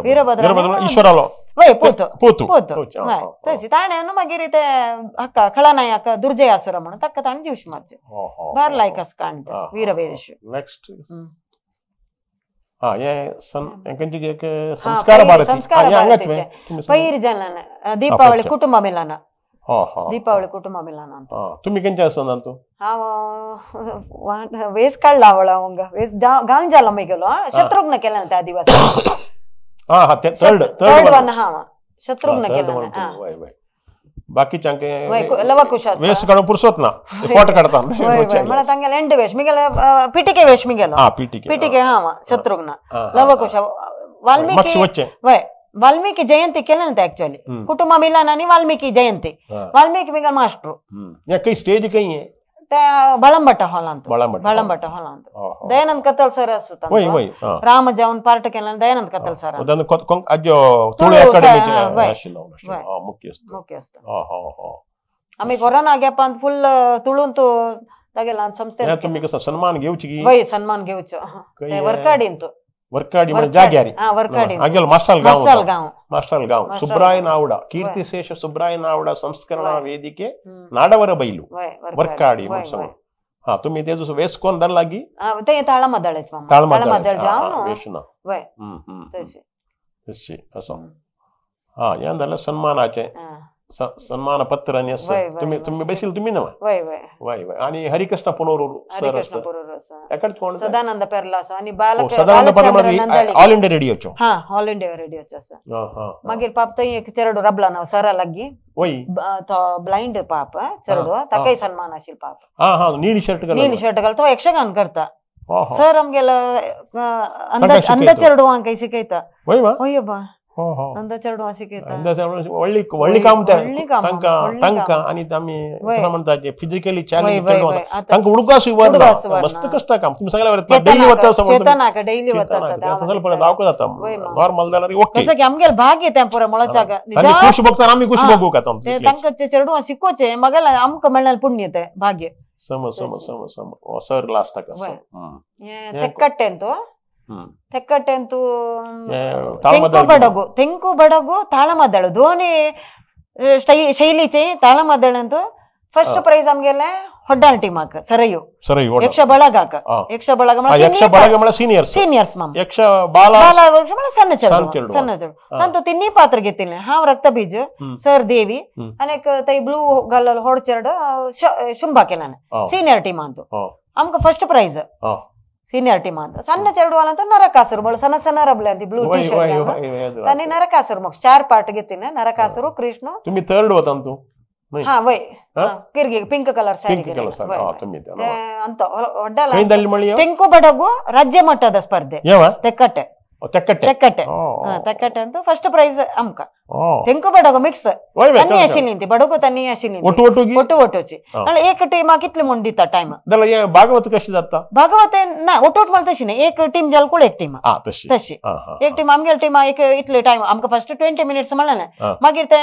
वीरभद्र ईश्वरालो वय पूत पूत तशी ताणें न्हू मागीर ते हक्का खळनायक दुर्जय असुर म्हणून ताका ताणें जीवश मारचे बार लायक आसा काणी वीर वीरेश. नेक्स्ट संस्कार भारती पयर जाल्यान दीपावली कुटुंब मिलन दीपावली कुटुंब मिलन ಅಂತ तुम्ही खंयचे आसना तूं हांव वेस काडला आवळ हांव वेस गांव जाला मागेलो शत्रुघ्न केला त्या दिवस थर्ड थर्ड वन हांव शत्रुघ्न केला बाकीच्यांक लवकुश वेस काडून पुरसत ना फोटो काडता म्हळ्यार तांगेले एंड वेश मिगेले पिटिके वेश मिगेलो पिटिके हांव शत्रुघ्न लवकुश वाल्मीकि वय वाल्मीकि जयंती केलें ते एक्चुअली कुटुंब मिलन आनी वाल्मीकि जयंती वाल्मीकि मिगेल मास्टर खंय स्टेज खंय ते बळंबट हॉलांत बळंबट हॉलांत दयानंद कतल सर आसता राम जावन पार्ट केला दयानंद कतल सर मुख्यस्थ आमी कोरोना गॅपांत फुल तुळून तागेला संस्थे सन्मान घेवची वय सन्मान घेवचो ते वर्काडीन तो वर्काडी म्हणजे जाग्यारी वर्काडी आगेल मास्टल गांव मास्टल गांव सुब्राय नावडा कीर्तिशेष सुब्राय नावडा संस्करणा ವೇದಿಕೆ ನಾಡವರ ಬೈಲು ವರ್ಕಾಡಿ म्हणून. हा तुम्ही ते जसं वेस कोण धरला की ते ताळमदळ ताळमदळ जाव वेशना तशी असं. हा या झालं सन्मानाचे सन्मान पत्र आणि असं तुम्ही तुम्ही बसील तुम्ही ना वय वय वय वय. आणि हरिकृष्ण पुनोर सर असं कोण सदानंद पेरला असं आणि बालक सदानंद पेरला ऑल इंडिया रेडिओचो. हा ऑल इंडिया रेडिओचो असं. मागीर पाप थंय एक चेरडो रबला नाव सरा लागी वय तो ब्लाइंड पाप चेरडो ताकाय सन्मान आशिल पाप. हा हा नीली शर्ट घाल नीली शर्ट घाल तो यक्षगान करता सर आमगेलो अंध चेरडवांक शिकयता. वय वा वय बा अंध चेरडवां शिकयता. अंध व्हडली व्हडली काम तांकां तांकां आनी आमी कसं म्हणतात फिजिकली चॅलेंज तांकां उडकास मस्त कष्ट काम तुम्ही सगळ्या डेली वता चेतनाक डेली वता तसं पळय दावको जाता नॉर्मल जाल्यार ओके. कसं की आमगेल भाग येता पुरा मुळाच्याक खुश बघता आमी खुश बघू का तांकां चेरडवां शिकोवचें मगेल आमकां मेळ्ळें पुण्य तें भाग्य. सम सम सम सम सर लास्टाक असं ತೆಕ್ಕಟ್ಟೆಂತು ತೆಕ್ಕಟ್ಟೆಂತು ತೆಂಕು ಬಡಗು ತೆಂಕು ಬಡಗು ತಾಳಮದ್ದಳು ಧೋನಿ ಶೈಲಿಚೆ ತಾಳಮದ್ದಳು ಅಂತೂ ಫಸ್ಟ್ ಪ್ರೈಸ್ ಆಮಗೆಲ್ಲ ಹೊಡ್ಡಾಳ್ ಟೀಮಾಕ ಸರಯು ಸರಯು ಯಕ್ಷ ಬಳಗಾಕ ಯಕ್ಷ ಬಳಗ ಯಕ್ಷ ಬಳಗ ಮಳ ಸೀನಿಯರ್ಸ್ ಸೀನಿಯರ್ಸ್ ಮಾಮ ಯಕ್ಷ ಬಾಲ ಬಾಲ ಯಕ್ಷ ಮಳ ಸಣ್ಣ ಚೆರಡು ಸಣ್ಣ ಚೆರಡು ತಂತು ತಿನ್ನಿ ಪಾತ್ರ ಗೆತ್ತಿಲ್ಲ ಹಾವ್ ರಕ್ತ ಬೀಜ ಸರ್ ದೇವಿ ಅನೇಕ ತೈ ಬ್ಲೂ ಗಲ್ಲ ಹೊಡ್ ಚೆರಡು ಶುಂಬಾಕೆ ನಾನು ಸೀನಿಯರ್ ಟೀಮ್ ಅಂತು ಅಮ್ಕ ಫಸ್ಟ್ ಪ್ರೈಸ್ ಸೀನಿಯರ್ ಟೀಮ್ ಅಂತ. ಸಣ್ಣ ಚೆರಡು ಅಂತ ನರಕಾಸುರು ಬಳ ಸಣ್ಣ ಸಣ್ಣ ರಬ್ಲೆ ಅಂತ ಬ್ಲೂ ಟಿ ಶರ್ಟ್ ತಾನೆ ನರಕಾಸುರು ಮಗ ಚಾರ್ ಪಾರ್ಟ್ ಗೆತ್ತಿನ ನರಕಾಸುರು ಕೃಷ್ಣ. तुम्ही ಥರ್ಡ್ ಹೋತಂತು ಹಾ ವೈ ಕಿರ್ಗಿ ಪಿಂಕ್ ಕಲರ್ ಸ್ಯಾರಿ ಅಂತ ಹೊಡ್ಡಲ್ಲ ತೆಂಕು ಬಡಗು ರಾಜ್ಯ ಮಟ್ಟದ ಸ್ಪರ್ಧೆ ತೆಕ್ಕಟ್ಟೆ ತೆಕ್ಕಟ್ಟೆ ತೆಕ್ಕಟ್ಟೆ ತೆಕ್ಕಟ್ಟೆ ಅಂತ ಫಸ್ಟ್ ಪ್ರೈಸ್ ಅಮ್ಕ ತೆಂಕು ಬಡಗು ಮಿಕ್ಸ್ ತನ್ನಿ ಅಶಿನಿಂತಿ ಬಡಗು ತನ್ನಿ ಅಶಿನಿಂತಿ ಒಟ್ಟು ಒಟ್ಟು ಏಕ ಟೀಮ್ ಕಿತ್ಲಿ ಮುಂಡಿತ ಟೈಮ್ ಭಾಗವತ ಕಷ್ಟ ಭಾಗವತ ನಾ ಒಟ್ಟು ಒಟ್ಟು ಮಾಡ್ತಶಿನಿ ಏಕ ಟೀಮ್ ಜಲ್ಕುಳ ಏಕ್ ಟೀಮ್ ತಶಿ ಏಕ್ ಟೀಮ್ ಆಮ್ಗೆಲ್ ಟೀಮ್ ಏಕ ಇಟ್ಲಿ ಟೈಮ್ ಅಮ್ಕ ಫಸ್ಟ್ 20 ಮಿನಿಟ್ಸ್ ಮಳ್ಳನೆ ಮಗಿರ್ತೆ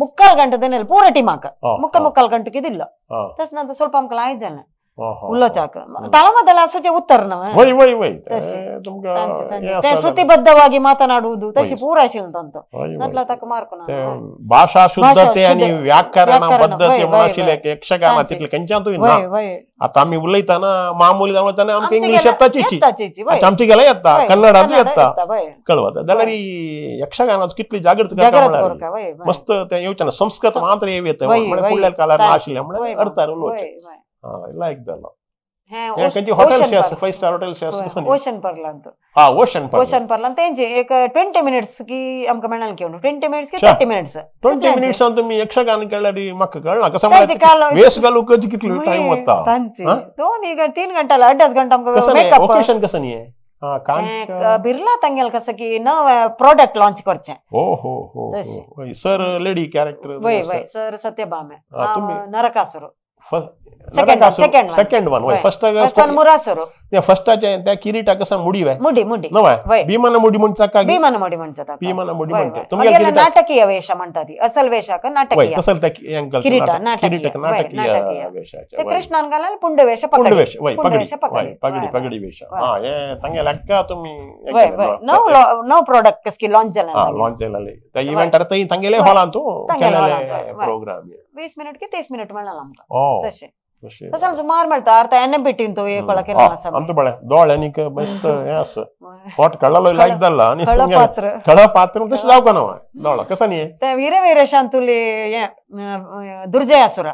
ಮುಕ್ಕಾಲ್ ಗಂಟೆ ಪೂರ ಟೀಮ್ ಹಾಕ ಮುಕ್ಕ ಮುಕ್ಕಾಲ್ ಗಂಟೆಗೆ ಇದಿಲ್ಲ ತಸ್ ನಂತರ ಸ್ವಲ್ಪ ಅಮ್ಕಲ ಆಯ್ಜನ ಉಲ್ಲೋಚಾಕ ತಳಮದಲ ಸುಚೆ ಉತ್ತರ ನವ ಶ್ರುತಿಬದ್ಧವಾಗಿ ಮಾತನಾಡುವುದು ತಶಿ ಪೂರ ತಂತು ತಕ್ಕ ಮಾರ್ಕು ಭಾಷಾ ಶುದ್ಧತೆ आणि ವ್ಯಾಕರಣ ಬದ್ಧತೆ म्हणा ಯಕ್ಷಗಾನ तितले कंचांतूय ना आता आम्ही उलयताना मामूली जावताना आमकां इंग्लिश येताची आमची गेला येता कन्नडांतूय येता कळवता जाल्यार यक्षगानाचो कितली जागृत करता मस्त ते येवचें ना संस्कृत मात्र येता म्हळ्यार फुडल्या काळार ना आशिल्लें म्हळ्यार अर्थार उलोवचें लायक जालो. खंयची हॉटेल आसा 5 स्टार हॉटेल आसा ओशन पर्ल ಅಂತ. हा ओशन पर्ल ओशन पर्ल ಅಂತ तेंचे एक 20 मिनिट्स की आमकां मेळ्ळें की 20 मिनिट्स की 30 मिनिट्स 20 मिनिट्स तुमी यक्षगान केल्यार म्हाका कळना कसं म्हळ्यार वेस घालूंक कितलो टायम वता तांचे 2 3 घंटा अड्डाच घंटा आमकां मेकअप ओकेशन कसं न्ही हा कांचा बिर्ला तांगेल कसं की नव प्रोडक्ट लॉन्च करचें. हो हो हो सर लेडी कॅरेक्टर वय वय सर सत्यभामे नरकासुर सेकंड वन वय फर्स्ट वन मुरासुर फर्स्ट त्या किरीटा कसं मुडी वय मुडी मुडी नवय भीमನ मुडी म्हणता भीमನ मुडी म्हणता भीमನ मुडी म्हणता तुमगेल नाटकीय ವೇಷ म्हणतात असल ವೇಷಕ नाटकीय तसल त्या अंकल किरीಟ नाटकीय नाटकीय ವೇಷ ते कृष्णान घालाल पुंड ವೇಷ ಪುಂಡ ವೇಷ वय पगडी पगडी पगडी ವೇಷ हा हे तांगेल अक्का तुम्ही वय वय नव नव प्रोडक्ट कसकी लॉन्च जाला हा लॉन्च जालेले त्या इव्हेंट आता तांगेले हॉलांतू केलेले प्रोग्राम 20 मिनिट की 30 मिनिट मेळ्ळा आमकां तशें तसं सुमार मेळटा अर्थ एन एम पी टीन अंत बळे दोळे आनीक मस्त हें आसा फोट कळलो लायक जाल्ला आनी कळ पात्र तशें जावका ना दोळो कसं न्ही ते वीर वीरेशांतुली हें दुर्जय असुर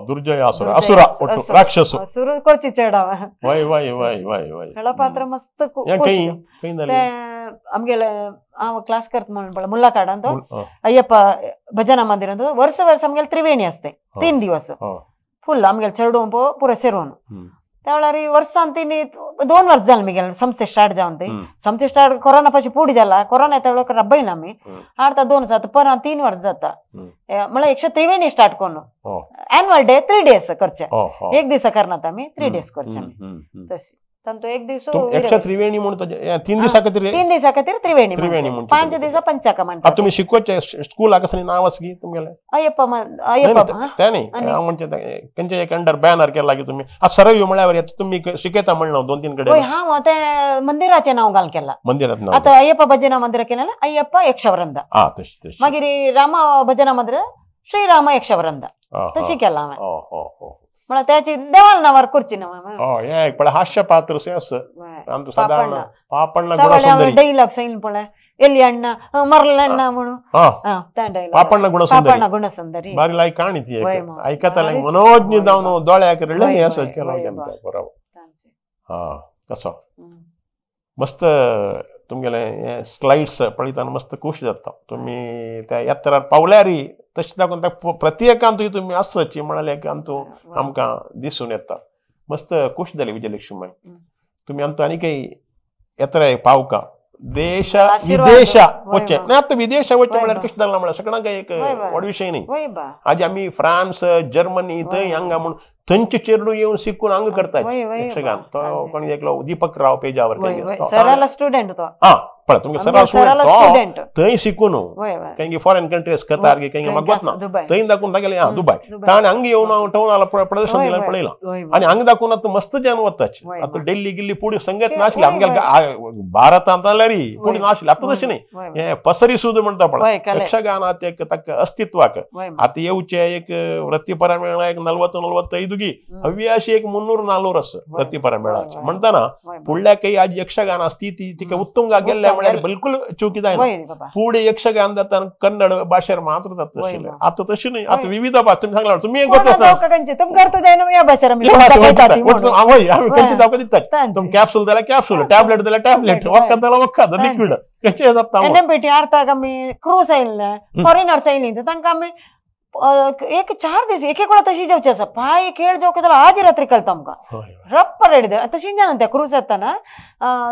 दुर्जय असुर असुरा ಒಟ್ಟು ರಾಕ್ಷಸ असुर ಕೊರ್ಚಿ चेडाव वय वय वय वय वय कळ पात्र मस्त खंय खंय ते आमगेले हांव क्लास करता म्हणून पळय मुल्लाकाड अंत अय्यप्प भजना मंदिर अंत वर्स वर्स आमगेले त्रिवेणी आसते 3 दिवस फुल आमगेले चेडूं पुरो सेरून त्या वेळार वर्सान तिनी 2 वर्स जालें मिगेले संस्थे स्टार्ट जावन ती संस्थे स्टार्ट कोरोना पाशी पुडी जाला कोरोना येता वेळार रब्बयना आमी आतां 2 जाता परत 3 वर्स जाता म्हळ्यार एकशे त्रिवेणी स्टार्ट करून एन्युअल डे 3 डेज करचे एक दिसा करनात आमी 3 डेज करचे आमी तशी तांतो एक दिवस यक्ष त्रिवेणी म्हणून 3 दिवसा खातीर 3 दिवसा खातीर त्रिवेणी त्रिवेणी 5 दिवसा पंचाका म्हणतात. तुम्ही शिकवचे स्कूलाक आसा नाव आसा की तुमगेले अय्यप्पा अय्यप्पा ते न्ही हांव म्हणचे खंयचे एक अंडर बॅनर केला की तुम्ही सरयू म्हळ्यार तुम्ही शिकयता म्हणलं 2-3 कडे. हय हांव ते मंदिराचें नाव घाल केला मंदिरात नाव. आता अय्यप्पा भजना मंदिर केलें अय्यप्पा यक्षवृंद. तशें मागीर राम भजना मंदिर श्रीराम यक्षवृंद तशी केला हांवें. म्हळ्यार त्याची देवाल नावार करची ना. हय एक हास्य पात्र आसा साधारण पापण्ण गुणसुंदरी डैलॉग सांगितलं पळय एली अण्णा मरल अण्णा म्हणून पापण्ण गुणसुंदरी पापण्ण गुणसुंदरी बारी लायक काणी ती आयकता मनोज्ञ जावन दोळ्याक रडले असो केलो बरोबर. हा तसो मस्त तुमगेले स्लाइड्स पळयतना मस्त खूश जाता तुम्ही त्या यात्रार पावल्यारी तशें दाखोवन प्रत्येकांतूय तुमी आसची म्हळ्यार एकांतू आमकां दिसून येता. मस्त खूश जाली विजयलक्ष्मी तुमी आमकां आनी काही यात्रा पावका देश विदेश वचचे नाही. आतां विदेश वचचे म्हळ्यार कशें जालां म्हळ्यार सगळ्यांक एक व्हड विशय न्ही. आज आमी फ्रांस जर्मनी थंय हांगा म्हूण थंयचे चेडूं येवन शिकून हांगा करतात यक्षगान. तो कोण एकलो दीपक राव पेजावर सराला स्टुडंट तो. हा पळय तुमगे सराल स्टुडंट थंय शिकून खंय फॉरेन कंट्रीज कतार खंय म्हाका वतना थंय दाखोवन तागेले हा दुबाय ताणें हांगा येवन हांव टवनाला प्रदर्शन दिलें पळयलां आनी हांगा दाखोवन आतां मस्त जन वताच. आतां दिल्ली गिल्ली पुढे संगत नाशिल्ली आमगेले भारतांत जाल्यार पुढे नाशिल्ली. आतां तशें न्ही हें पसरी सुद्दां म्हणटा पळय यक्षगानात एक ताका अस्तित्वाक आतां येवचें एक वृत्तीपरा मेळ्ळा एक 40-45 गी हव्याशी एक 300-400 आसा वृत्तीपरा मेळाचे म्हणटाना फुडल्या आज यक्षगान आसती ती तिका उत्तुंगा गेल्ल्या म्हळ्यार बिलकुल चुकी जायना. पुढे यक्षगान जाता कन्नड भाशेर मात्र जाता आशिल्लें आतां तशें न्ही. आतां विविध भास तुमी सांगला तुमी एक आमी खंयची दाखोव दितात तुमी कॅप्सूल जाल्यार कॅप्सूल टॅबलेट जाल्यार टॅबलेट वखद जाल्यार वखद लिक्विड खंयचें जाता. एनएमपीटी अर्थाक आमी क्रूज आयिल्ले फॉरेनर्स आयिल्ली तांकां आमी एक 4 दीस एक एक वेळा तशी जेवचे आसा पांय खेळ जेवचे जाल्यार आज रात्री कळटा आमकां रप्प रेडी तशी जाणा त्या क्रूज येताना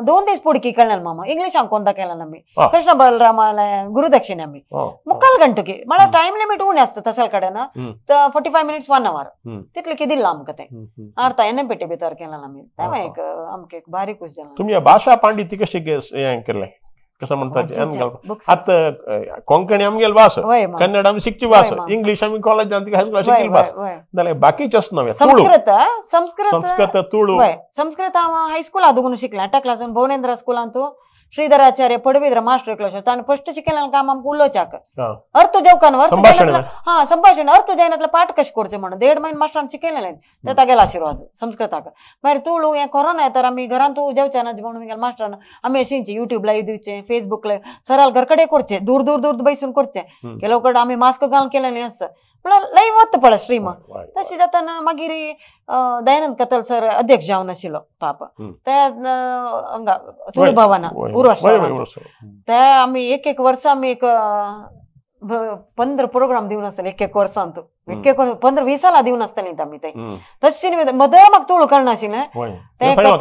2 दीस पुडकी कळना मामा इंग्लिशान कोणता केला आमी कृष्ण बलरामाले गुरुदक्षिणे आमी मुक्काल गंटुकी म्हळ्यार टायम लिमिट उणें आसता तसल कडेन 45 मिनिट्स 1 our तितले कितें दिल्लां आमकां तें अर्थ एनएमपीटी भितर केला आमी तें एक आमकां एक बारीक खूश जालें. तुमी भाशा पांडित्य कशें हें केलें कसं म्हणतात आतां कोंकणी आमगेली भास कन्नड आमी शिकची भास इंग्लीश आमी कॉलेजांत हायस्कुला शिकिल्ली भास जाल्यार बाकीचेच नवें संस्कृत संस्कृत संस्कृत तुळू संस्कृत हांव हायस्कुला दोगून शिकलें आठा क्लासान भुवनेंद्र स्कुलांत श्रीधराचार्य पडविद्र मास्टर क्लास ताणें फस्ट शिकयलें काम आमकां उलोवच्याक अर्थ जेवकान हा संभाशण अर्थ जायनातलें पाठ कशें करचें म्हणून 1.5 म्हयने मास्टरान शिकयलें ते तागेलो आशिर्वाद संस्कृताक. मागीर तुळू हें कोरोना येता आमी घरांत जेवचे ना म्हणून गेले मास्टरान आमी अशींच युट्यूब लायव्ह दिवचें फेसबूक लायव्ह सराल घर कडेन करचें दूर दूर दूर बैसून करचें ಕೆಲವು कडेन आमी मास्क घालून केलें आसता म्हळ्यार लायव्ह वता पळय स्ट्रीम. तशें जातना मागीर दयानंद कतल सर अध्यक्ष जावन आशिल्लो पाप ते हांगा तुळू भवना उर्वश ते आमी एक एक वर्सा आमी एक 15 प्रोग्राम दिवन आसतले एक एक वर्सांत एक एक 15-20 सालां दिवन आसतली आमी ते तशी मदं म्हाका तुळू कळनाशिल्लें. इतलो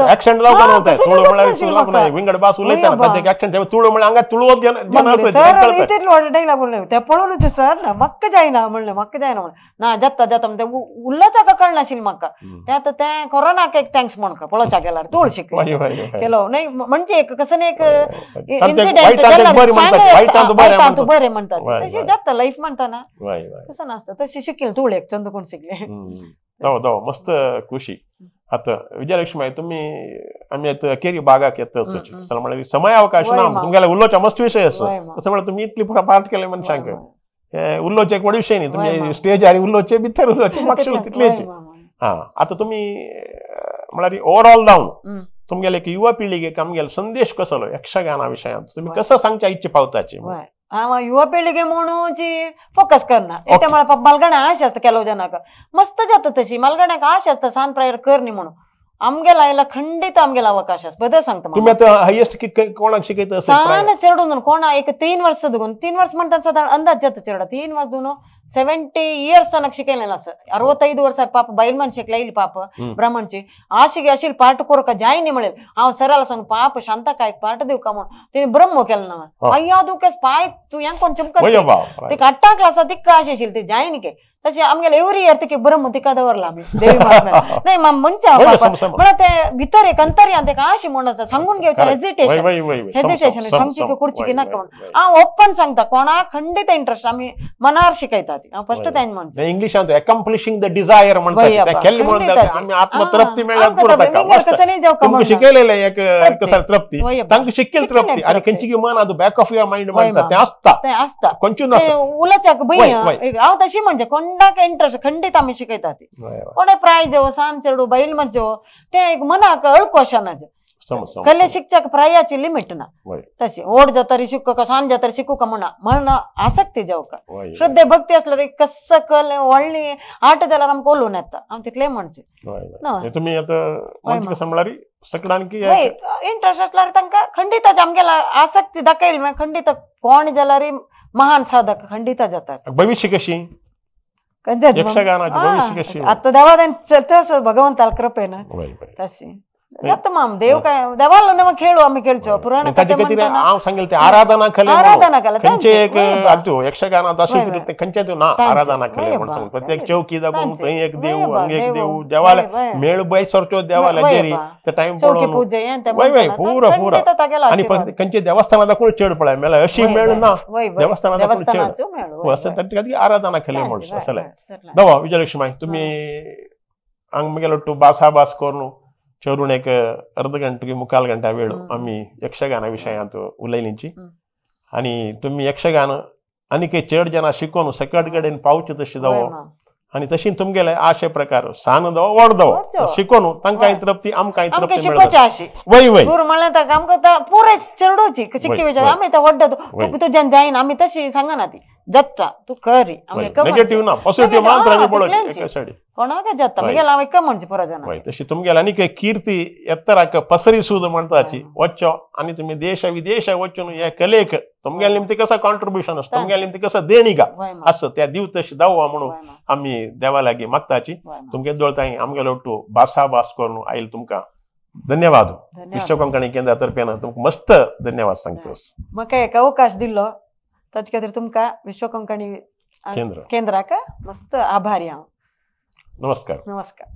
डायलॉग म्हणलें ते पळोवनूच सर ना म्हाका जायना म्हणलें म्हाका जायना म्हणलें ना जाता जाता म्हणटा उल्लोचाक कळनाशिल्लें म्हाका तें आतां तें कोरोनाक एक thanks म्हणका पळोवच्या गेल्यार तुळ शिकलें केलो न्ही म्हणजे एक कसं एक इन्सिडेंट बरें म्हणटात तशें जाता लायफ म्हणटा ना तसं नासता तशें शिकले तुळ एक चंद कोण शिकले. दव दव मस्त खुशी. आतां विजयलक्ष्मी तुमी आमी आतां अखेरी भागाक येता म्हळ्यार समयावकाश ना तुमगेले उलोवच्या मस्त विशय आसा तसो म्हळ्यार तुमी इतली पाठ केले मनशांक उलोवचें एक व्हड विशय न्ही तुमी स्टेजार उलोवचें भितर उलोवचें मागशे तितलेच. हा आतां तुमी म्हळ्यार ओवरऑल जावन तुमगेले एक युवा पिळगेक आमगेलो संदेश कसलो यक्षगाना विशयांत तुमी कसो सांगच्या इच्छे पावताची? हांव युवा पिळगे म्हणून फोकस करना ते म्हळ्यार मालगण्या आश आसता ಕೆಲವು ಜನಕ್ಕೆ मस्त जाता तशी मालगण्याक आश आसता सान प्रायर कर न्ही म्हणून आमगेला आयला खंडित आमगेला अवकाश आसा बदल सांगता. तुमी आतां हायेस्ट कोणाक शिकयता? सान चेडून कोणा एक 3 वर्स दुगून 3 वर्स म्हणटा सादारण अंदाज जाता चेडा 3 वर्स दोन 70 इयर्स ತನಕ ಶಿಕೇಲಿಲ್ಲ ಸರ್ 65 ವರ್ಷ ಪಾಪ ಬೈಲ್ ಮನುಷ್ಯಕ್ಕೆ ಇಲ್ಲಿ ಪಾಪ ಬ್ರಾಹ್ಮಣಚಿ ಆಶಿಗೆ ಅಶಿಲ್ ಪಾಠ ಕೊರಕ ಜಾಯಿನಿ ಮಳೆ ಅವ ಸರಳ ಸಂಗ ಪಾಪ ಶಾಂತಕಾಯ ಪಾಠ ದಿವ್ ಕಮಣ ತಿನಿ ಬ್ರಹ್ಮ ಕೆಲ ನವ ಅಯ್ಯಾ ದುಕೆ ಪಾಯ್ ತು ಹೆಂಗ್ ಕೊಂಚ ಚುಮ್ಕ ತಿಕ್ ಅಟ್ಟಾ ಕ್ಲಾಸ್ ತಿಕ್ಕ ಆಶೆ ಶಿಲ್ ತಿ ಜಾಯಿನಿಕೆ तशें आमगेले एवरी इयर तिका ब्रह्म तिका दवरला आमी देवी नाही म्हणचे म्हणल्यार ते भितर एक अंतर्यान तेका अशें म्हण आसा सांगून घेवचें हेजिटेशन हेजिटेशन सांगची कुर्ची की नाका म्हणून हांव ओपन सांगता कोणाक खंडीत इंट्रस्ट आमी मनार शिकयता ती हांव फस्ट तेंच म्हणचें इंग्लिशांत अकम्प्लिशिंग the Dzire म्हणटा ते केल्ले म्हणून आमी आत्मतृप्ती मेळ्ळ्यार पुरो ताका शिकयलेलें एक कसं तृप्ती तांकां शिकेल तृप्ती आनी खंयची मन आतां बॅक ऑफ your mind म्हणटा तें आसता तें आसता खंयचून आसता उलोवच्याक भंय हांव तशी म्हणजे कोणाक इंट्रस्ट खंडीत आमी शिकयता ती कोणे प्रायज येवो सान चेडू बैल मरचो ते एक मनाक अळको अशें कले शिकच्याक प्रायाची लिमिट ना तशी ओड जातरी शिकू सान जातरी शिकू का म्हणा म्हण आसक्ती जावका श्रद्धे भक्ती असल्यार कसं कल व्हडली आट जाल्यार आमकां उलोवन येता हांव तितलें म्हणचें तुमी आतां म्हणल्यार सगळ्यांकी इंट्रस्ट असल्यार तांकां खंडीत आमगेला आसक्ती दाखयली मागीर खंडीत कोण जाल्यार महान साधक खंडीत जातात. भविष्य कशी यक्षगानाची भविष्य कशी आतां देवा भगवंताल कृपेन तशी जाता माम देव काय देवाला मग खेळू आम्ही खेळचो पुराण हांव सांगेल ते आराधना कले आराधना कला खंयचे एक यक्षगानात अशें खंयचे ना आराधना कले म्हण सांग प्रत्येक चौकी दाखोवन थंय एक देव हांगा एक देव देवाला मेळ बाय सरचो देवाला जेरी ते टायम पळोवन वय वय पुरो पुरो आनी खंयचे देवस्थाना दाखोवन चड पळय मेळ्ळा अशी मेळ ना देवस्थाना दाखोवन चड अशें ताचे खातीर आराधना कले म्हण असलें. दवा विजयलक्ष्मी तुमी हांगा म्हगेलो टू बासाभास करून चेडून एक अर्द घंटे मुखाल घंटा वेळ आमी यक्षगाना विशयांत उलयलींची आनी तुमी यक्षगान आनी चड जाणां शिकोवन सकट कडेन पावचे तशें जावो आनी तशी तुमगेले आशे प्रकार सान दवो व्हड दवो शिकोवन तांकांय तृप्ती आमकांय तृप्ती मेळटा. वय वय गुरू म्हणल्यार आमकां पुराय चेडूची शिकचे आमी व्हड तुका तुज्यान जायना आमी तशी सांगना ती जाता तूं करी नेगेटिव्ह ना पॉझिटिव्ह मात्र आमी पळोवचें एका सायडीन कोणाक जाता म्हगेलें हांव एक म्हणचें पुरो जाणा. वय तशी तुमगेले आनी कीर्ती एत्तराक पसरी सुद्दां म्हणटाची वच्चो आनी तुमी देश विदेश वचून हे कलेक तुमगेले निमती कसो कॉन्ट्रिब्युशन आसा तुमगेले निमती कसो देणीगा आसा त्या दिव तशी दावा म्हणून आमी देवा लागीं मागताची. तुमगे दोळताय आमगेलो ಒಟ್ಟು भासाभास करून आयल तुमकां धन्यवाद. विश्व कोंकणी केंद्रा तर्फेन तुमकां मस्त धन्यवाद सांगता. म्हाका एक अवकाश दिल्लो ताचे खातीर तुमकां विश्व कोंकणी केंद्राक मस्त आभारी हांव. नमस्कार. नमस्कार.